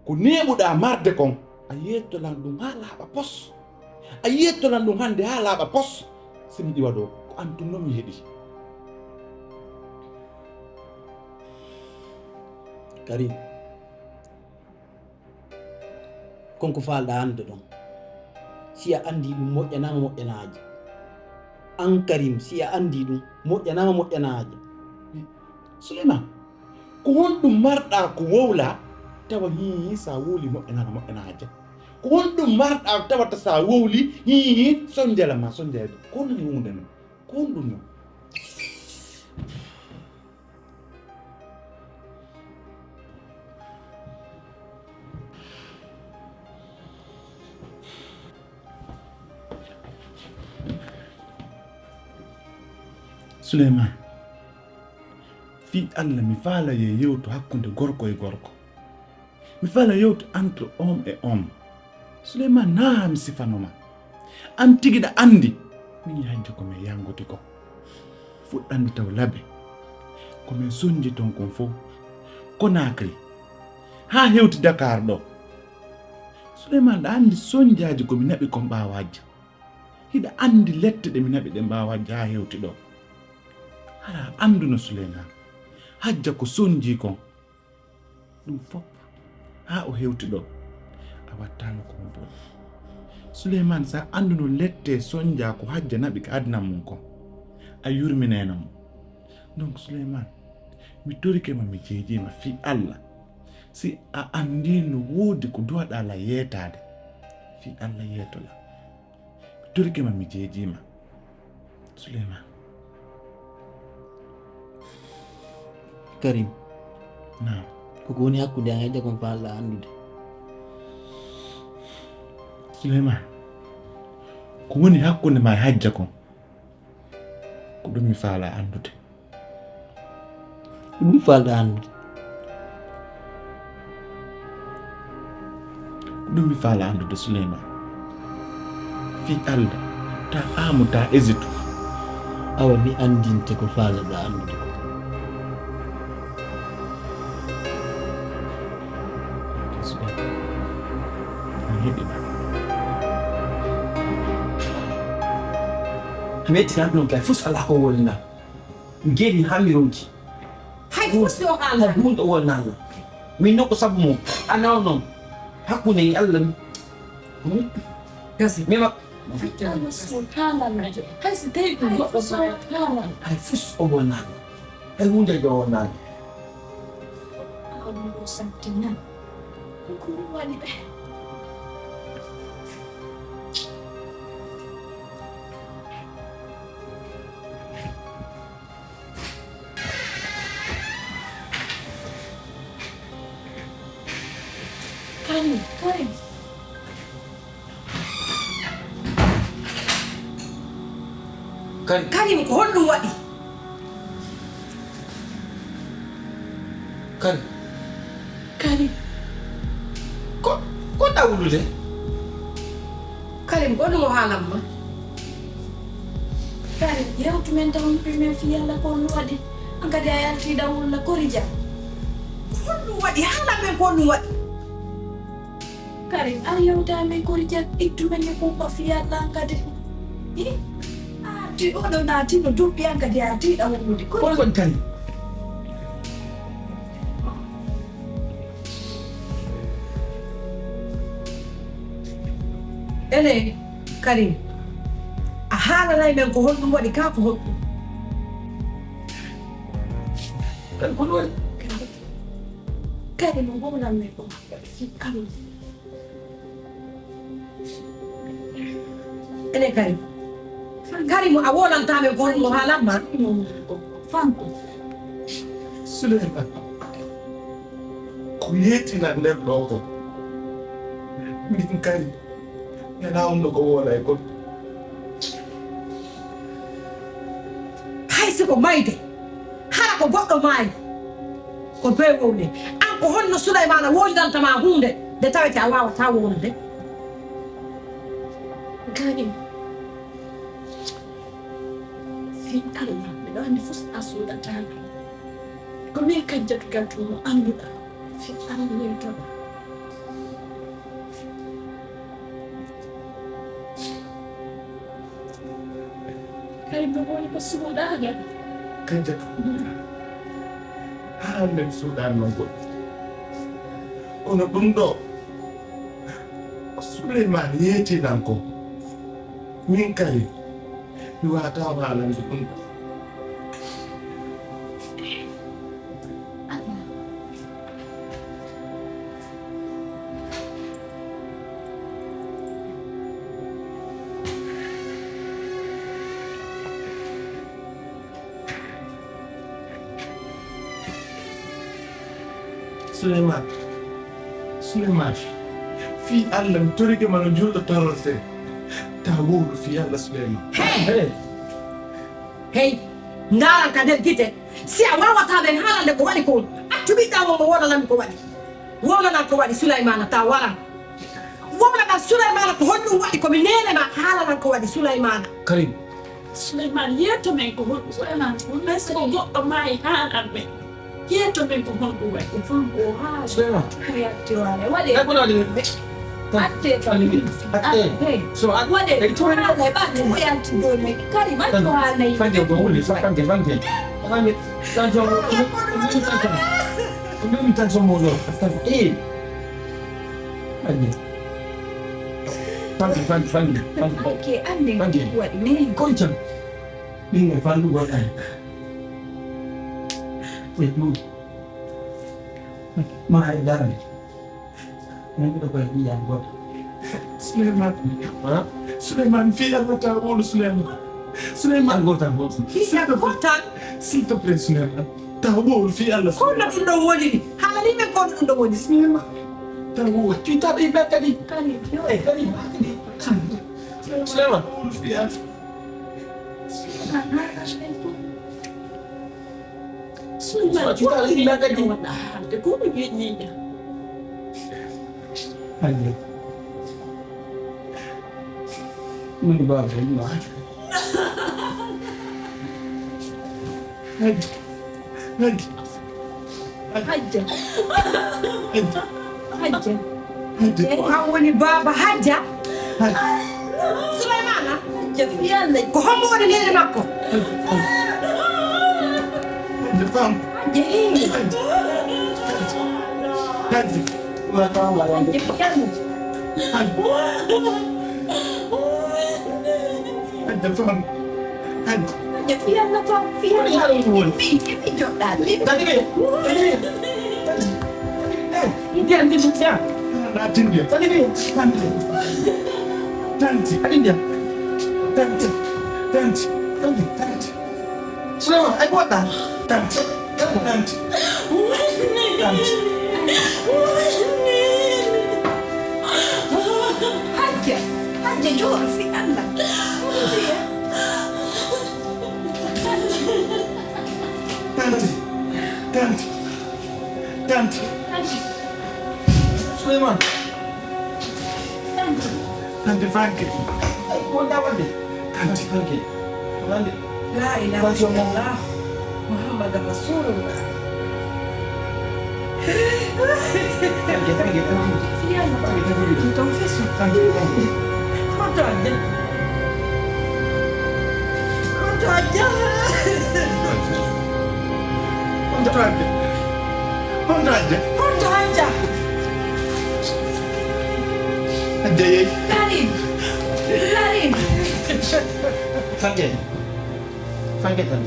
ko neeɓuɗaa marde kon, a yeettolan ɗum haa laaɓa pos. A yeettolan ɗum hannde haa laaɓa pos. Si mi iwa ɗoo, ko an tun non mi heɓi. Karim, kon ko faalɗaa anndude ɗon. Si a anndii ɗum, moƴƴanaama moƴƴanaaje. Aan Karim, si a anndii ɗum, moƴƴanaama moƴƴanaaje. Suleymaan, ko honɗum marɗaa ko wowlaa, tawa hii, hii, so a wowlii moƴƴanaama moƴƴanaaje? Ko honɗum marɗaa tawata so a wowlii, hii, hii, sonjala ma, sonjala ɗum? Ko honɗum huunde non? Ko honɗum non? Suleymaan, fii Alla, mi faalaa yewtu hakkunde gorko e gorko. Mi faalaa yewtu entre homme et homme. Suleymaan, naa mi sifano ma. Aan tigi ɗa anndi. Min e hajja ko min yanngude ko. Fuɗɗannde taw Labe. Ko min sonji ton kon fow. Konaakiri. Haa hewti Dakaar ɗo. Suleymaan, ɗa anndi sonjaaji ko mi naɓi kon ɓaawo hajja. Hiɗa anndi lette ɗe mi naɓi ɗen ɓaawo hajja haa hewti ɗo. Hara a annduno Suleymaan. Hajja ko sonji kon. Ɗum fof, haa o hewti ɗo, a wattaano ko mo boni. Suleymaan, so a annduno lette sonjaa ko hajja naɓi ka aduna mum kon, a yurminayno mo. Donc, Suleymaan, mi torike ma, mi jeejii ma fii Alla. Si a anndii no woodi ko duwaɗaa la yeetaade, fii Alla yeeto la. Mi torike ma, mi jeejii ma. Suleymaan. Karim. Naam. Ko ko woni hakkunde an e hajja kon faalɗaa anndude? Suleymaan. Ko woni hakkunde ma e hajja kon? Ko ɗum mi faalaa anndude. Ko ɗum faalɗaa anndude? Ko ɗum mi faalaa anndude, Suleymaan. Fii Alla, taa aamu, taa esitu. Awa, mi anndinte ko faalɗaa anndude ko. Suleymaan, mi heɗi ma. Mi yettinaa ɗum kay, fof alaa ko woni na. Ngeli haa mi ronki. Hay fof si o haalaa. Hay huunde o wonnaano. Min noon ko sabu mum. A nawa noon. Hakkunde e Alla mi. Hmm? Gasi. Mi ma. Hay so haalaa. Hay so tawi ko goɗɗo so haalaa. Hay fof o wonnaano. Hay huunde o wonnaano. Awa ɗum ɗo santi nan. Ko ɗum waɗi ɓe. Karim, Karim. Karim. Karim, ko honɗum waɗi? Karim. Karim. Ko, ko ɗawlude? Karim, ko ɗum o haalan ma? Karim, yewtu men taw mi men fii Alla ko ɗum waɗi. An kadi a yalti ɗawol la Korija. Ko honɗum waɗi? Haalan men ko ɗum waɗi. Karim, a yewta men Korija, ittu men e kumpa fii Alla an kadi. Hi? A arti oɗo naati no duɓɓi an kadi a arti ɗawlude. Ko honɗum waɗi Karim? Ene, Karim, a haalanay men ko honɗum waɗi kaa ko honɗum? Karim, ko honɗum waɗi? Karim, mo ngownan men ko fii Karim. Ene Karim. Karim, a wowlantaa men ko honɗum o haalan ma? Fanko. Suleyman. Ko yeetinal nder ɗo ko. Min kadi, mi alaa hunde ko wowlay kon. Hay si ko mayde, hara ko goɗɗo maayi, ko bee wowle. An ko honno Suleymaana wowlinanta ma huunde nde tawete a waawataa wowlude? Karim, fii Alla, miɗo anndi fof a suuɗataa. Ko min Kajjatu Kaltuum mo annduɗaa. Fii Alla, yewtoɗaa. Kay, ɗum woni ko suuɗaaka. Kajjatu. Haa hannde mi suuɗaani noon goɗɗum. Kono ɗum ɗo, Suleymaani yeetii lan ko, min kadi mi waawataa haalande ɗum ɗo. Suleymaan, Suleymaan, fii Alla, mi torike ma no juulɗo torortee. Taa wowlu fii Alla, Suleymaan. Hey! Hey! Ndaaran ka nder gite. Si a waawataa men haalande ko waɗi ko, accu ɓiɗɗa on mo wowlananmi ko waɗi. Wowlanan ko waɗi, Suleymaana, taa waran. Wowlanan Suleymaana ko honɗum waɗi ko mi neene ma, haalanan ko waɗi, Suleymaana. Karim. Suleymaan, yeeto men ko honɗum waɗi. Suleymaan, ko honɗum waɗi? Ko goɗɗo maayi haalan men. Yeeto men ko honɗum waɗi. Ko honɗum waɗi? Suleymaan. Ko yalti waale. Waɗe. Ay, ko waɗi? Atte. Atte. Atte. So at-, waɗe. Ay, to waɗe. Waɗe, ɓatte. Ko yalti ɗo men. Karim, ay, to waɗe. Fande, ko woni? Fande, fande. Fande. Tension, ko ɗum tension. Ko ɗum tension mo ɗo. Eh. Fande. Fande, fande, fande, fande. Ok, ande. Fande. Waɗi ne. Koncan. Ɓinngel fanɗugol en. E ɗum. Ma e darnde. Min mbiɗo koye ɓiyan gooto. Suleymaan. Ha? Suleymaan, fii Alla, taa wowlu Suleymaan. Suleymaan. Tan gootal, gootal. Fii Alla, gootal. S'il te plaît, Suleymaan. Taa wowlu fii Alla, Suleymaan. Ko honno ɗum ɗon woniri? Haalanii men ko honno ɗum ɗon woniri. Suleymaan. Taa wowlu. Cuutaa ɓe yimɓe kadi. Kadi. Eh, kadi. Suleymaan. Taa wowlu fii Alla. Suleymaan, ko honno ɗum ɗon woniri? Haalde ko ɗum yeñiiɗa. Hajja. Min baaba, min baaba. Hajja. Hajja. Hajja. Hajja. Hajja. Hajja. Ko an woni baaba Hajja? Hajja. Suleymaana? Hajja, fii Alla. Ko hombo woni neene makko? Hajja. Hajja, fam. Hajja, eh. Hajja. Hajja. Hajja, fii Alla. Hajja. Hajja, fam. Hajja. Hajja, fii Alla, fam, fii Alla. Woni haala ɗum woni. Min, min joɗɗaade. Min. Tani ɓe. Tani ɓe. Tani ɓe. Eh, ndi andi ɗum ya. Na tindi. Tani ɓe. Tani. Tanti. Adi ndi ya. Tanti. Tanti. Tanti. Tanti. Suleymaan, ay, ko waɗɗaa? Tanti. Tanti. Tanti. Hajja, Hajja, jooɗo fii Alla. Tanti. Tanti. Tanti. Tanti. Suleymaan. Tanti. Tanti Fanke. Ay, ko wonɗaa waɗde? Tanti Fanke. Wonande. La ilaha illallah. Muhammad Rasulullah. Fanke, Fanke, Fanke. Fii Alla. Fanke, Fanke. Ɗum tan fesu. Fanke, Fanke. Hoto Hajja. Hoto Hajja. Hoto Hajja. Hoto Hajja. Hoto Hajja. Hajja yehi. Karim. Karim. Fanke. Fanke tan.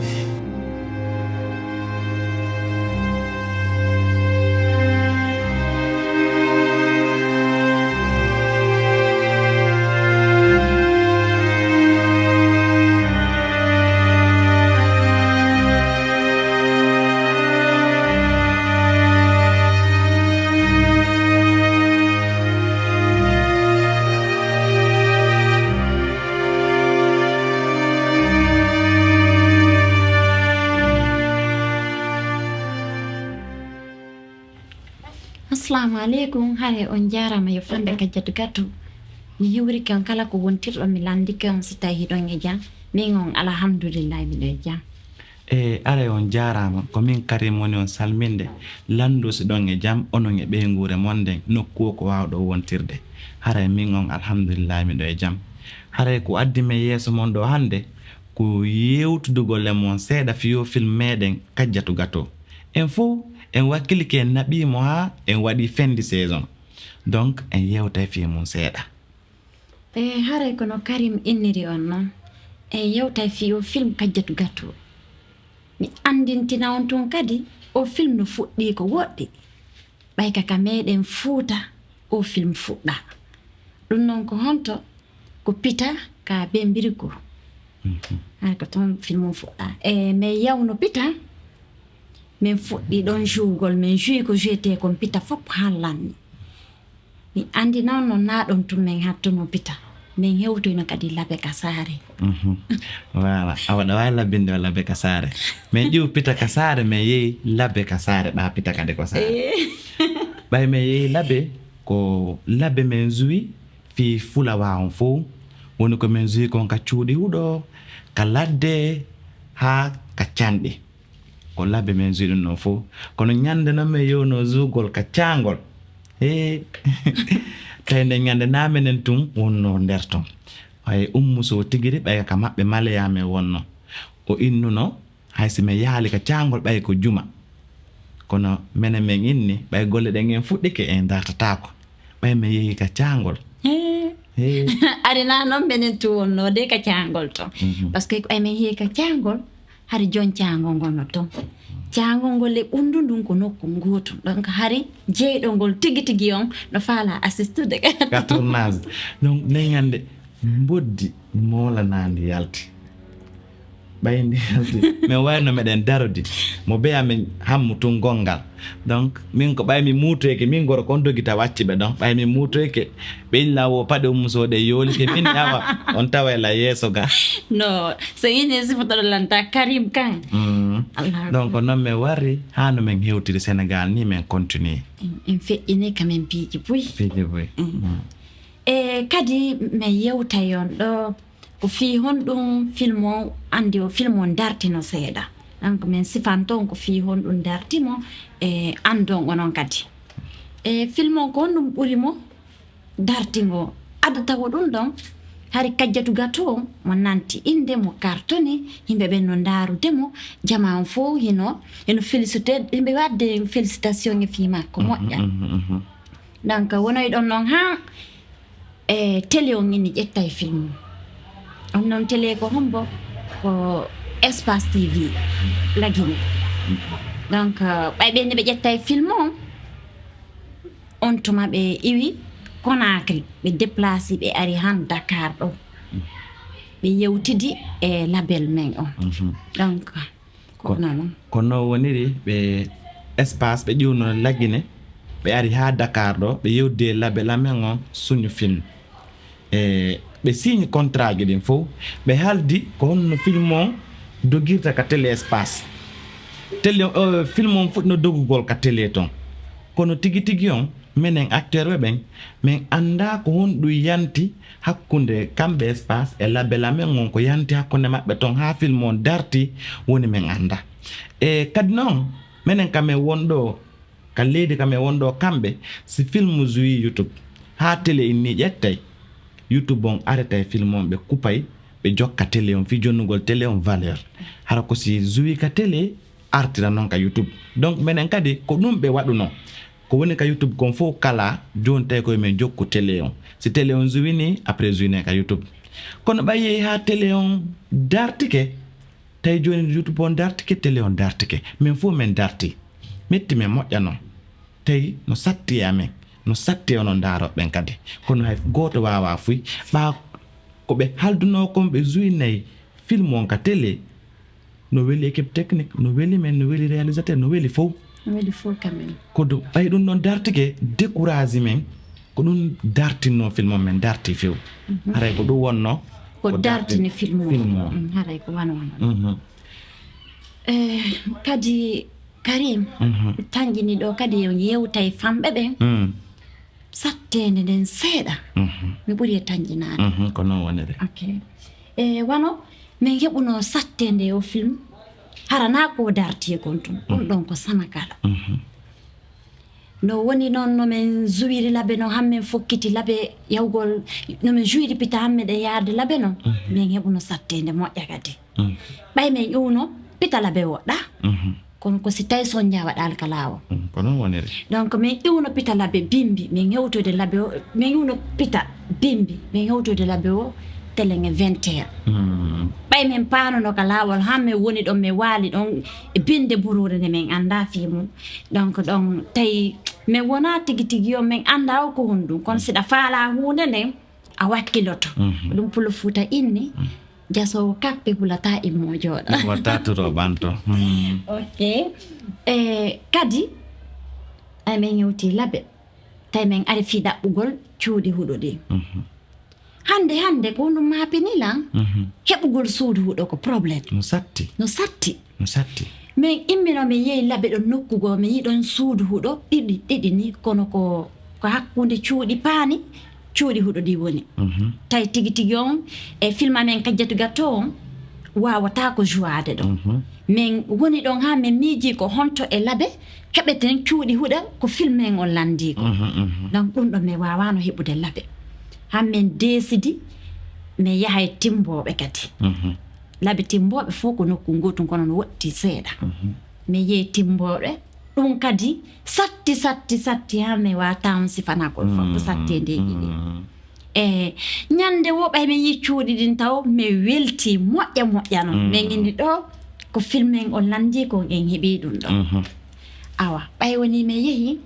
Asalaamu aleykum, hare on jaaraama, yo fande Kajjatu Gatu. Mi hiwrike on kala ko wontirɗo, mi lanndike on si tawi hiɗon e jam. Min on, alhamdulillahi, miɗo e jam. E aray on jaaraama, ko min Karim woni on salminde, lanndu si ɗon e jam, onon e ɓeynguure mon nden, nokku o ko waawɗo wontirde. Haray min on, alhamdulillahi, miɗo e jam. Haray ko addi men yeeso mon ɗo hannde, ko yewtudugol e mon seeɗa fii filme meɗen Kajjatu Gato. En fow En wakkilike en naɓii mo haa en waɗi fin de saison. Donc, en yewtay fii mum seeɗa. E haray kono Karim inniri on non, en yewtay fii o film Kajjatu Gato. Mi anndintina on tun kadi, o film no fuɗɗii ko woɗɗi. Ɓay ka, ka meɗen Fuuta, o film fuɗɗaa. Ɗun non ko honto? Ko Pita ka Bembirgo. Hay ko ton film on fuɗɗaa. E men yawno Pita, men fuɗɗii ɗon jouegol, men joué ko jouetee kon Pita fof hallanmi. Mi anndi non non naa ɗon tun men hattuno Pita. Men hewtoyno kadi Labe ka saare. Mhm. Voilà. Awa ɗa waawi labbinde o Labe ka saare. Men ƴiw Pita ka saare, men yehi Labe ka saare, ɓaa Pita kadi ko saare. Eh. Ɓay men yehi Labe, ko Labe men joué fii fulawa on fow. Woni ko men joué kon ka cuuɗi huɗo, ka ladde, haa ka canɗi. Ko Labe men joué ɗun non fow. Kono ñande non men yewno jouegol ka caangol. Hee. Tawi nden ñande naa menen tun wonno nder ton. Hay Ummu Sow tigiri, ɓay ka maɓɓe maleya men wonno. O innuno, hay si men yahaali ka caangol ɓay ko juma. Kono menen men inni, ɓay golle ɗen en fuɗɗike, en dartataako. Ɓay men yehi ka caangol. Hee. Hee. Ari naa non menen tun wonno de ka caangol ton. Mhm. Parce que ɓay men yehi ka caangol, hari jon caangol ngol no ton. Caangol ngol e ɓunndu ndun ko nokku ngootu. Donc hari jeyɗo ngol tigi tigi on no faalaa assistude ka tournage. Donc nden ñande mboddi moolanaandi yalti. Ɓay ndi yalti. Men wayno meɗen darodi. Mo beya men hammu tun gonngal. Donc, min ko ɓay mi muutoyke, min gorko on dogi tawa acci ɓe ɗon. Ɓay mi muutoyke, ɓe illa wo paɗe Ummu Sow ɗe yoolike, min awa, on tawa e la yeeso ga. No, so yini sifotoɗo lanta Karim kan. Mm. Allah. Donc, non men wari, haa no men hewtiri Sénégal ni, men continue. En, en feƴƴini ka men piiji buy. Piiji buy. Mm. Mm. E kadi men yewtay on ɗo, ko fii honɗun film on, anndi o film on dartino seeɗa. Donc, men sifan ton ko fii honɗun darti mo, e anndon onon kadi. E film on ko honɗun ɓuri mo dartingo? Adda tawo ɗun ɗon, hari Kajjatu Gato on mo nanti innde, mo kartoni, yimɓe ɓen no ndaarude mo, jamaa on fow hino, hino félicité, yimɓe wadde félicitation e fii makko, moƴƴa. Mhm, mhm, mhm. Donc, wonoy ɗon non haa e télé on inni ƴettay film. On non télé ko hombo? Ko Espace T V, Lagine. Donc, euh, ɓay ɓe nde ɓe ƴettay film on, on tuma ɓe iwi Conakry, ɓe déplacé, ɓe ari han Dakar ɗo. Ɓe yewtidi e label men on. Mhm. Donc, ko, ko non, non, ko non woniri, ɓe Espace, ɓe ƴiwno Lagine, ɓe ari haa Dakar ɗo, ɓe yewdi e label amen on, Suñu Film. E ɓe signi contrat ji ɗin fow, ɓe haldi ko honno film on dogirta ka télé Espace. Télé, euh, film on fuɗɗino dogugol ka télé ton. Kono tigi tigi on, menen acteur ɓe ɓen, men anndaa ko honɗun yanti hakkunde kamɓe Espace e label amen on, ko yanti hakkunde maɓɓe ton haa film on darti, woni men anndaa. E kadi non, menen ka men wonɗo, ka leydi ka men wonɗo kamɓe, si film joué YouTube, haa télé inni ƴettay, YouTube on aretay film on, ɓe kupay, ɓe jokka télé on, fii jonnugol télé on valeur. Hara ko si joué ka télé, artira non ka YouTube. Donc, menen kadi, ko ɗun ɓe waɗuno. Ko woni ka YouTube kon fow kala, jooni tawi ko yo men jokku télé on. Si télé on jouini, après jouine ka YouTube. Kono ɓay yehi haa télé on dartike, tawi jooni YouTube on dartike, télé on dartike. Men fow men darti. Metti men moƴƴa non. Tawi no satti e amen, no satti e onon ndaarooɓe ɓen kadi. Kono hay gooto waawaa fuy. Ɓaa ko ɓe haldunoo kon, ɓe jouinay film on ka télé. No weli équipe technique, no weli men, no weli réalisateur, no weli fow. No weli fow quand même. Kono ɓay ɗun ɗon dartike, décourage men, ko ɗun dartinnoo film on, men darti few. Mhm. Haray ko ɗun wonno ko dartini film on. Film on. Mm, haray ko wano wano. Mhm. Eh, kadi Karim, mhm, tanƴini ɗo kadi on yewtay famɓe ɓen. Mm. Satteende nden seeɗa. Mhm. Mi ɓuri e tanƴinaade. Mhm, ko non woniri. Ok. E wano min heɓuno satteende o film, hara na ko darti e kon tun. Ɗum, mhm, ɗon ko sama kala. Mhm. No woni noon, no min juwiri labe, no hammin fokkiti labe yawgol, no min juwiri pita hammin ɗe yaade labe noon, mhm, min heɓuno satteende moƴƴa kadi. Mhm. Ɓay min ƴuwno pita labe woɗɗa. Mhm. Kono ko si tawi sonja waɗaali ka laawol. Mm, ko noon woniri. Donc min iwno pita labe bimbi, min hewtoyde labe o, min iwno pita bimbi, min hewtoyde labe o telen e vingt heures. Mm. Ɓay min paanono ka laawol, han min woni ɗon, min waali ɗon e binde buruure nde min anndaa fii mum. Donc ɗon tawi min wonaa tigi tigi yo, min anndaa o ko honɗum. Kono siɗa faalaa huunde nden, a wakkiloto. Ko ɗum Pullo Fuuta inni, jasoowo kappe hulataa immoo jooɗa. Watta turo ɓanto. Hmm. Ok. E kadi, ay men yewti labe. Tawi men ari fii ɗaɓɓugol cuuɗi huɗo ɗi. Hannde hannde ko ɗum maapini lan. Heɓugol suudu huɗo ko problème. No satti. No satti. No satti. Min immino min yehi labe ɗon nokku goo, min yi ɗon suudu huɗo ɗiɗi ɗiɗi ni, kono ko ko hakkunde cuuɗi paani, cuuɗi huɗo ɗi woni. Tawi tigi tigi on e film amen Kajjatu Gatto on waawataa ko jouade ɗon. Min woni ɗon haa min miiji ko honto e labe heɓeten cuuɗi huɗo ko film en on lanndii ko. Donc ɗum ɗon min waawaano heɓude labe. Haa min deesidi min yahay Timmbooɓe kadi. Labi Timmbooɓe fof ko nokku ngootu kono no woɗɗi seeɗa. Mi yehi Timmbooɓe, ɗum kadi satti satti satti haa mi waawataa on sifanagol fof ko satti e ndee yiɗi. E ñannde woo ɓay mi yii cuuɗi ɗin taw mi weltii moƴƴa moƴƴa noon. Min inni ɗoo ko film en on lanndii kon en heɓii ɗum ɗoo. Awa ɓay wonii mi yehii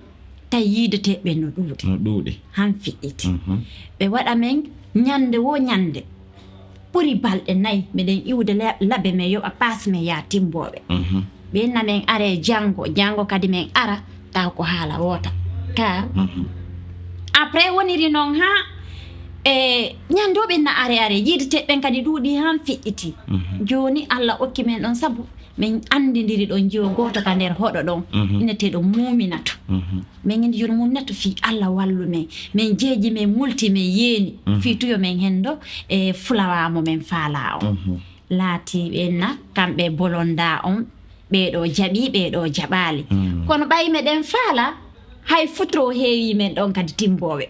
tawi yiideteeɓe ɓen no ɗuuɗi. No ɗuuɗi. Han fiɗɗiti. Ɓe waɗa men ñannde woo ñannde. Ɓuri balɗe nayi miɗen iwde labe men yoɓa paas men yaa Timmbooɓe. Ɓe inna men aree janngo, janngo kadi men ara taw ko haala woota. Car après woniri noon haa e ñannde o ɓe inna aree aree yiideteeɓe ɓen kadi ɗuuɗi han fiɗɗiti. Jooni Alla okki men ɗon sabu min anndindiri ɗon jiwo gooto ka nder hoɗo ɗon inneteeɗo Muuminatu. Min ngi jooni mum netto fii Alla wallu men, min jeeji min multi min yeeni fii tuyo min henndo e fulawaa mo min faalaa on. Laatii ɓe na kamɓe bolondaa on, ɓee ɗoo jaɓii ɓee ɗoo jaɓaali. Kono ɓay meɗen faalaa hay futuro heewii men ɗon kadi Timmbooɓe.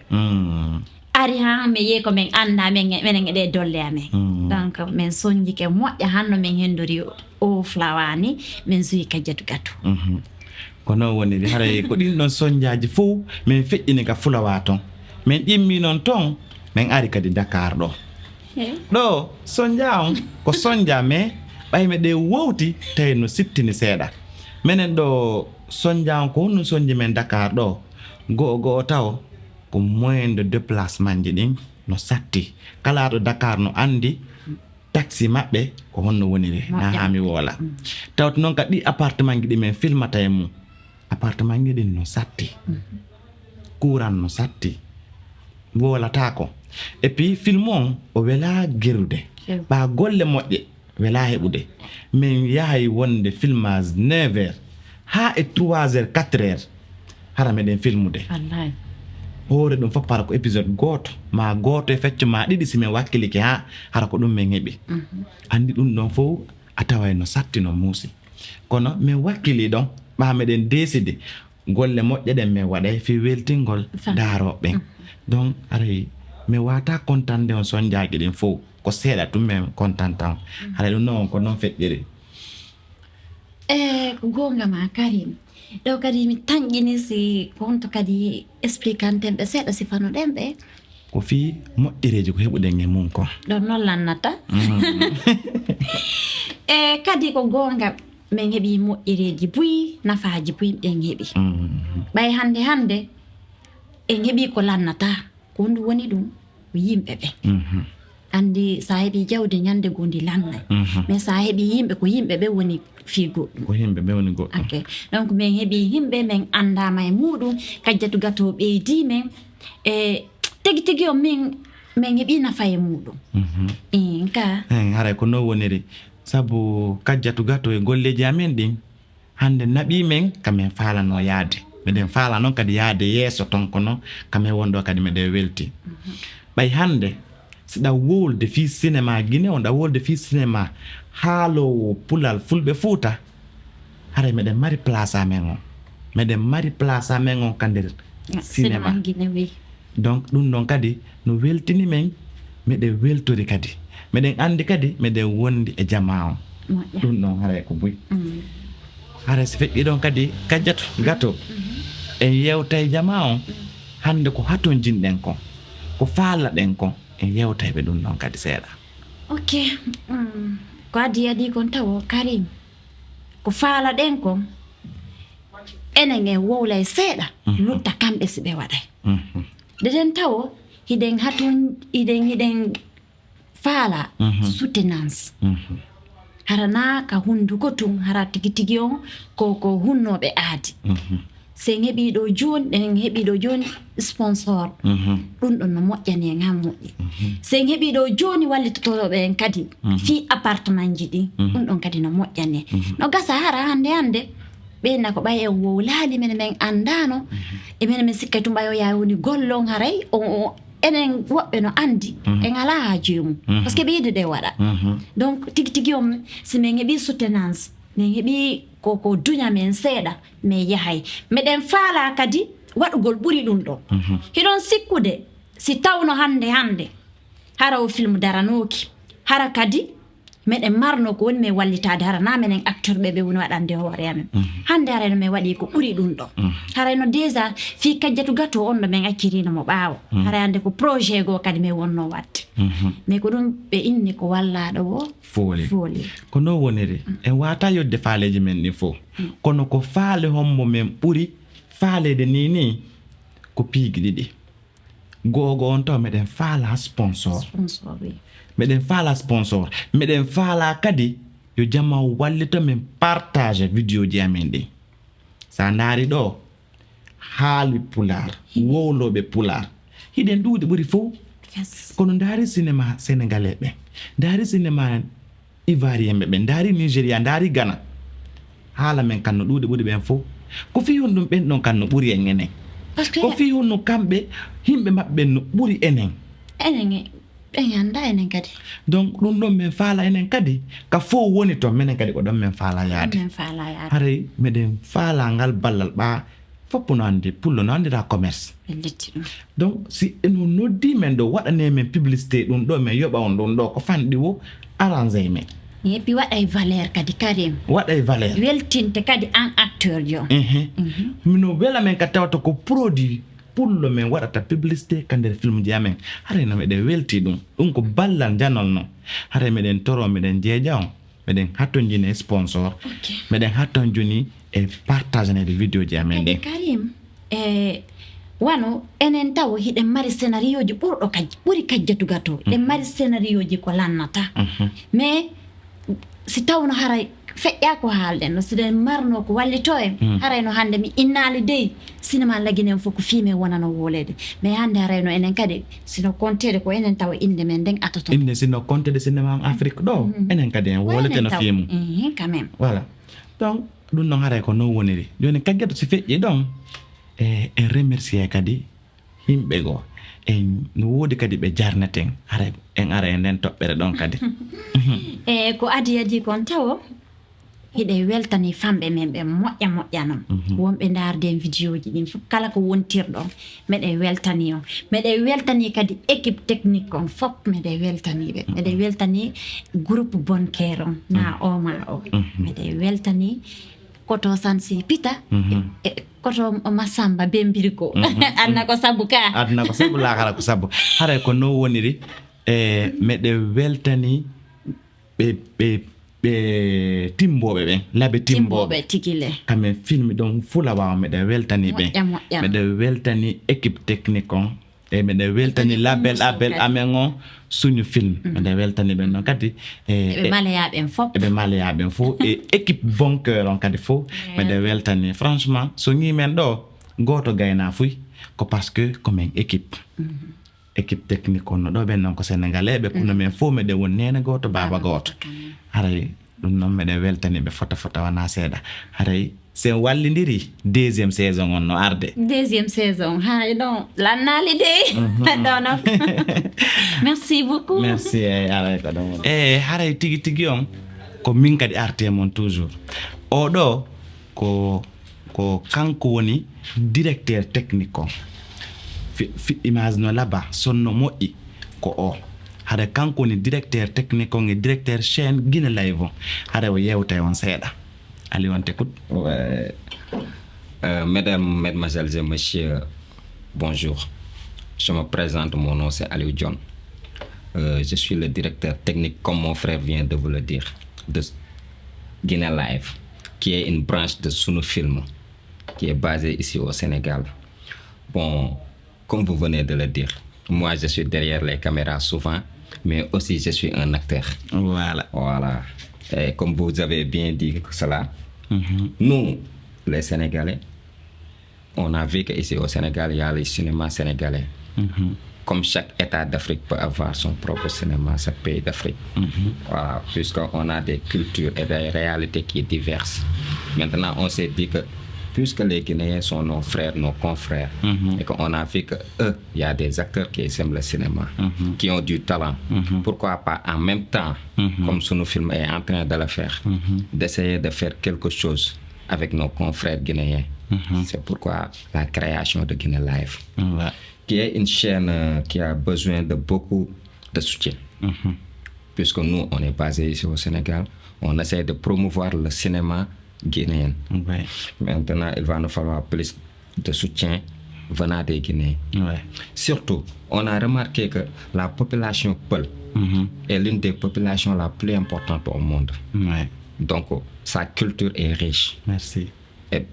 Ari han mi yii ko min anndaa menen e ɗee dolle amen. Donc min sonjike moƴƴa han no min henndori o fulawaani min suyi Kajjatu Gatto. Ko noon woniri, haray ko ɗin ɗon sonjaaji fow min feƴƴini ka fulawaa ton. Min ƴimmi noon ton, min ari kadi Dakar ɗoo. Ɗoo sonjaa on ko sonjaa, mais ɓay meɗen wowti tawi no sittini seeɗa. Menen ɗoo sonjaa on ko honɗum sonji men Dakar ɗoo? Go'o go'o taw ko moyen de déplacement ji ɗin no satti. Kala to Dakar no anndi taxi maɓɓe ko honno woniri, na haa mi woola. Tawti noon ka ɗi appartement ji ɗi min filmata e mum, appartement ji ɗin no satti. Courant no satti. Woolataako. Et puis film on o welaa gerude. Ɓaa golle moƴƴe welaa heɓude. Min yahay wonde filmage neuf heures haa e trois heures, quatre heures. Hara meɗen filmude. Hoore ɗum fof para ko épisode gooto, maa gooto e fecco, maa ɗiɗi si min wakkilike haa hara ko ɗum min heɓi. Anndi ɗum ɗon fof a taway no satti no muusi. Kono min wakkili ɗon, ɓaa meɗen deesidi golle moƴƴe ɗen min waɗay fii weltingol daarooɓe ɓen. Donc haray mi waawataa kontande on sonjaaji ɗin fow. Ko seeɗa tun min kontanta on. Haray ɗum non ko non feƴƴiri. E ko goonga ma Karim. Ɗo kadi mi tanƴini si ko honto kadi explikanten ɓe seeɗa si fano ɗen ɓe. Ko fii moƴƴereeji ko heɓuɗen e mum kon. Ɗon non lannata. E kadi ko goonga min heɓi moƴƴereeji buy, nafaaji buy ɗen heɓi. Ɓay hannde hannde en heɓi ko lannata. Ko honɗum woni ɗum? Ko yimɓe ɓen. Anndi sa heɓi jawdi ñannde goo ndi lannay. Mais sa heɓi yimɓe ko yimɓe ɓen woni fii goɗɗum. Ko yimɓe ɓen woni goɗɗum. Ok. Donc min heɓi yimɓe min anndaama e muɗum. Kajjatu Gato ɓeydi min. E tigi tigi on min min heɓi nafa e muɗum. Inka. Haray ko non woniri. Sabu Kajjatu Gato e golleeji amen ɗin. Hannde naɓii men ka men faalanoo yahde. Meɗen faalaa noon kadi yahde yeeso ton, kono ka men woni ɗoo kadi meɗen weltii. Ɓay hannde si ɗa wowlude fii sinema Gine on, ɗa wowlude fii sinema haaloowo pulal fulɓe Fuuta, haray meɗen mari place amen on. Meɗen mari place amen on ka nder sinema. Donc ɗum ɗon kadi no weltini men, meɗen weltori kadi. Meɗen anndi kadi meɗen wondi e jamaa on. Ɗum ɗon haray ko buy. Hara si feƴƴi ɗon kadi, Kajjatu Gato, en yewtay jama on. Hannde ko hatonjinɗen kon, ko faalaɗen kon, en yewtay ɓe ɗum ɗon kadi seeɗa. Ok. Mm. Ko adii adii kon tawo, Karim, ko faalaɗen kon, enen en wowlay seeɗa, lutta kamɓe si ɓe waɗay. Deɗen tawo, hiɗen hatun, hiɗen, hiɗen faala soutenance. Hara na ka hunduko tun, hara tigi tigi on ko, ko hunnooɓe aadi. Si en heɓii ɗo jooni, en heɓii ɗo jooni sponsor. Ɗum ɗon no moƴƴani en han moƴƴi. Si en heɓii ɗo jooni wallitotooɓe en kadi fii appartement ji ɗin, ɗum ɗon kadi no moƴƴani en. No gasa hara hannde hannde, ɓe na ko ɓay en wowlaali, menen men anndaano, e menen men sikka tun ɓay o yaha woni gollon haray, o, o, enen woɓɓe no anndi, en alaa haaju e mum. Parce que ɓe yiɗi ɗe waɗa. Donc, tigi tigi on, si men heɓii soutenance, men heɓii ko, ko duña men seeɗa, men yahay. Meɗen faalaa kadi waɗugol ɓuri ɗum ɗo. Hiɗon sikkude, si tawno hannde, hannde, hara o film daranooki, hara kadi meɗen marno ko woni men wallitaade, hara na menen acteur ɓe ɓe woni waɗande hoore amen. Hannde haray no men waɗi ko ɓuri ɗum ɗo. Haray no déjà fii Kajjatu Gato on ɗo men accirino mo ɓaawo. Haray hannde ko projet goo kadi men wonno waɗde. Mais ko ɗum ɓe inni ko wallaaɗo wo Fooli. Fooli. Ko non woniri. En waata yodde faaleeji men ɗin fof. Kono ko faale hombo men ɓuri faaleede ni ni ko piiji ɗiɗi. Go'o on taw meɗen faala sponsor. Sponsor, oui. Meɗen faala sponsor. Meɗen faala kadi yo jama wallito men partage vidéo ji amen ɗin. Sa ndaari ɗo, haali pulaar, wowlooɓe pulaar. Hiɗen ɗuuɗi ɓuri fof. Yes. Kono ndaari cinéma sénégalais ɓe. Ndaari cinéma ivoirien ɓe. Ndaari Nigeria, ndaari Ghana. Haala men kan no ɗuuɗi ɓuri ɓen fof. Ko fii honɗum ɓen ɗon kan no ɓuri en enen? Parce que ko fii honno kamɓe, yimɓe maɓɓe ɓen no ɓuri enen? Enen e, ɓen annda enen kadi. Donc, ɗum ɗon men faala enen kadi. Ka fof woni ton, menen kadi ko ɗon men faala yaade. Men faala yaade. Haray meɗen faala ngal ballal ɓaa. Foppu no anndi, pullo no anndira commerce. Ɓe letti ɗum. Donc, si eno noddi men ɗo, waɗane men publicité ɗum ɗo, men yoɓa on ɗum ɗo, ko fanɗi wo, arrangé men. Et puis waɗay valeur kadi, Karim. Waɗay valeur. Weltinte kadi an acteur jo. Mhm. Mhm. Mino wela men ka tawata ko produit pullo men waɗata publicité ka nder film ji amen. Haray no meɗen welti ɗum. Ɗum ko ballal njanol no. Haray meɗen toro, meɗen jeeja on. Meɗen hattonjini e sponsor. Ok. Meɗen hattonjini e partageneede vidéo ji amen ɗin. Karim, e wano enen tawo hiɗen mari scénario ji ɓurɗo kaj-, ɓuri Kajjatu Gato. Ɗen mari scénario ji ko lannata. Mhm. Mais si tawno haray feƴƴa ko haalɗen no, si ɗen marno ko wallito en, haray no hannde mi innaali dey, cinéma laginen fof ko fii men wonano wooleede. Mais hannde haray no enen kadi, sino konteede ko enen tawa innde men nden atoto. Innde sino konteede cinéma en Afrique ɗo, enen kadi en woolete no fii mum. Mhm, quand même. Voilà. Donc, ɗum noon haray ko noon woniri. Jooni, Kajjatu, si feƴƴi ɗon, e, en remercier kadi yimɓe goo. En, no woodi kadi ɓe jarneten. Haray en ara e nden toɓɓere ɗon kadi. E, ko adii adii kon tawo, hiɗen weltanii famɓe men ɓen moƴƴa moƴƴa non. Mhm. Wonɓe ndaarde en vidéo ji ɗin fof, kala ko wontirɗon, meɗen weltanii on. Meɗen weltanii kadi équipe technique on fof, meɗen weltanii ɓe. Meɗen weltanii groupe Bonkeer on, na o ma o. Mhm. Meɗen weltanii koto Sansi Pita, mhm, e, e koto Masamba Bembirgo. Mhm. Aduna ko sabu ka. Aduna ko sabu, laakara ko sabu. Haray ko non woniri, e, meɗen weltanii ɓe, ɓe, ɓe timbooɓe ɓen, labe timbooɓe. Timbooɓe, tigi le. Kamen filmi ɗon fulawa on, meɗen weltanii ɓe. Moƴƴa, moƴƴa. Meɗen weltanii équipe technique on. E meɗen weltanii label, label amen on, Suñu Film. Mhm. Meɗen weltanii ɓen ɗon kadi. E, eɓe e, maleya ɓen fof. Eɓe maleya ɓen fof. E équipe Bonkeer on kadi fof. Meɗen weltanii. Franchement, so ngi men ɗo, gooto gayna fuy, ko parce que ko men équipe. Mhm. Équipe technique on no ɗo, ɓen non ko Sénégalais ɓe, kono men fof meɗen woni neene gooto, baaba gooto. Haray ɗum noon meɗen weltanii ɓe fota fota wonaa seeɗa. Haray si en wallindiri, deuxième saison on no arde. Deuxième saison, haray ɗon lannaali dey. Mhm. Ɗo noon. Merci beaucoup. Merci, eyi, haray ko ɗum woni. E haray tigi tigi on, ko min kadi arti e mon toujours. O ɗo ko Ko kanko woni directeur technique on. Fi-, fi-, image no laba, son no moƴƴi, ko o. Hara kanko woni directeur technique on e directeur chaîne Guinée Live on. Hara o yewtay on seeɗa. Aliou, on t'écoute. Ouais. Euh, mesdames, mesdemoiselles et messieurs, bonjour. Je me présente, mon nom c'est Aliou John. Euh, je suis le directeur technique, comme mon frère vient de vous le dire, de Guinée Live, qui est une branche de Sunu Film, qui est basée ici au Sénégal. Bon, comme vous venez de le dire, moi je suis derrière les caméras souvent, mais aussi je suis un acteur. Voilà. Voilà. Et comme vous avez bien dit cela, nous, les Sénégalais, on a vu qu'ici au Sénégal, il y a le cinéma sénégalais. Comme chaque État d'Afrique peut avoir son propre cinéma, chaque pays d'Afrique. Voilà, puisqu'on a des cultures et des réalités qui diverses. Maintenant, on s'est dit que, puisque les Guinéens sont nos frères, nos confrères, et qu'on a vu que eux, il y a des acteurs qui aiment le cinéma, qui ont du talent, pourquoi pas en même temps, comme Sunu Film est en train de le faire, d'essayer de faire quelque chose avec nos confrères guinéens. C'est pourquoi la création de Guinée Live, Ouais. qui est une chaîne euh, qui a besoin de beaucoup de soutien. Puisque nous, on est basé ici au Sénégal, on essaie de promouvoir le cinéma guinéen. Ouais. Maintenant, il va nous falloir plus de soutien venant des Guinéens. Ouais. Surtout, on a remarqué que la population peul est l'une des populations la plus importante au monde. Ouais. Donc, sa culture est riche. Merci. Et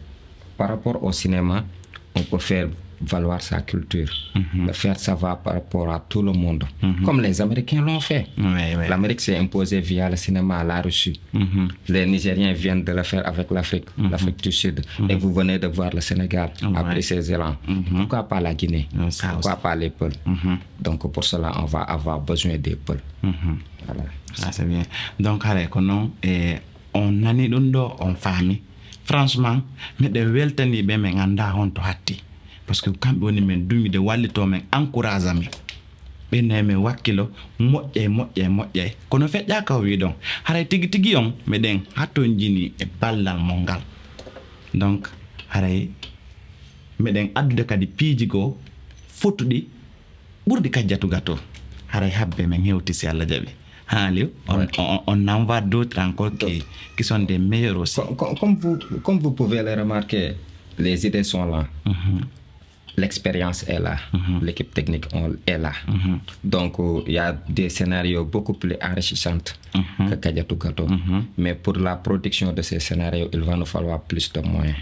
par rapport au cinéma, on peut faire valoir sa culture, le faire savoir par rapport à tout le monde, comme les Américains l'ont fait. Ouais, ouais. L'Amérique s'est imposée via le cinéma à la Russie. Les Nigériens viennent de le faire avec l'Afrique, l'Afrique du Sud. Et vous venez de voir le Sénégal a pris ses élans. Pourquoi pas la Guinée? Non, ça Pourquoi pas les Peuls? Donc pour cela, on va avoir besoin des Peuls. Voilà. Ah, c'est bien. Donc, haray ko noon, e on nani ɗum ɗo, on faami. Franchement, miɗen weltanii ɓe, min anndaa honto hatti. Parce que kamɓe woni min duñude, wallitoo min, encourage amin. Ɓe nayi min wakkilo, moƴƴay, moƴƴay, moƴƴay. Kono feƴƴaaka o wiɗon. Haray tigi tigi on, miɗen hatonjini e ballal mon ngal. Donc, haray miɗen addude kadi piiji goo fotuɗi ɓurɗi Kajjatu Gato. Haray habbe min hewti si Allah jaɓi. Haa Aliou, on, Ouais. on, on en voit d'autres encore qui, qui sont des meilleurs aussi. Comme, comme- comme vous, comme vous pouvez le remarquer, les idées sont là. L'expérience est là. L'équipe technique on- est là. Donc, euh, il y a des scénarios beaucoup plus enrichissants que Kajatu Gato. Mais pour la production de ces scénarios, il va nous falloir plus de moyens.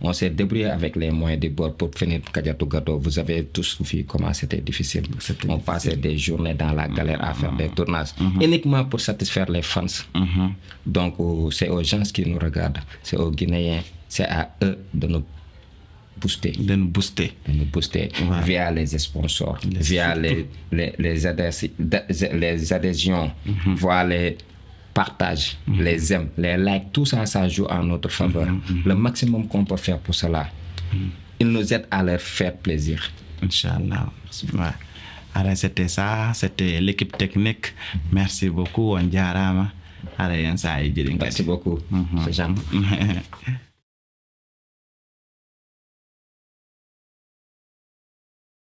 On s'est débrouillé avec les moyens du bord pour finir Kajatu Gato. Vous avez tous vu comment c'était difficile. C'était On passait des journées dans la galère à faire des tournages uniquement pour satisfaire les fans. Donc, euh, c'est aux gens qui nous regardent, c'est aux Guinéens, c'est à eux de nous booster. De nous booster. De nous booster Ouais. Via les sponsors, Les via surtout. les, les, les, adhé- les adhésions, via les partages, les j'aime, les likes, tout ça, ça joue en notre faveur. Le maximum qu'on peut faire pour cela, il nous aide à leur faire plaisir. Inchallah. Ouais. Haray, c'était ça, c'était l'équipe technique. Merci beaucoup, on jaaraama. Haray, en saa e jiɗi. Merci beaucoup. C'est gentil.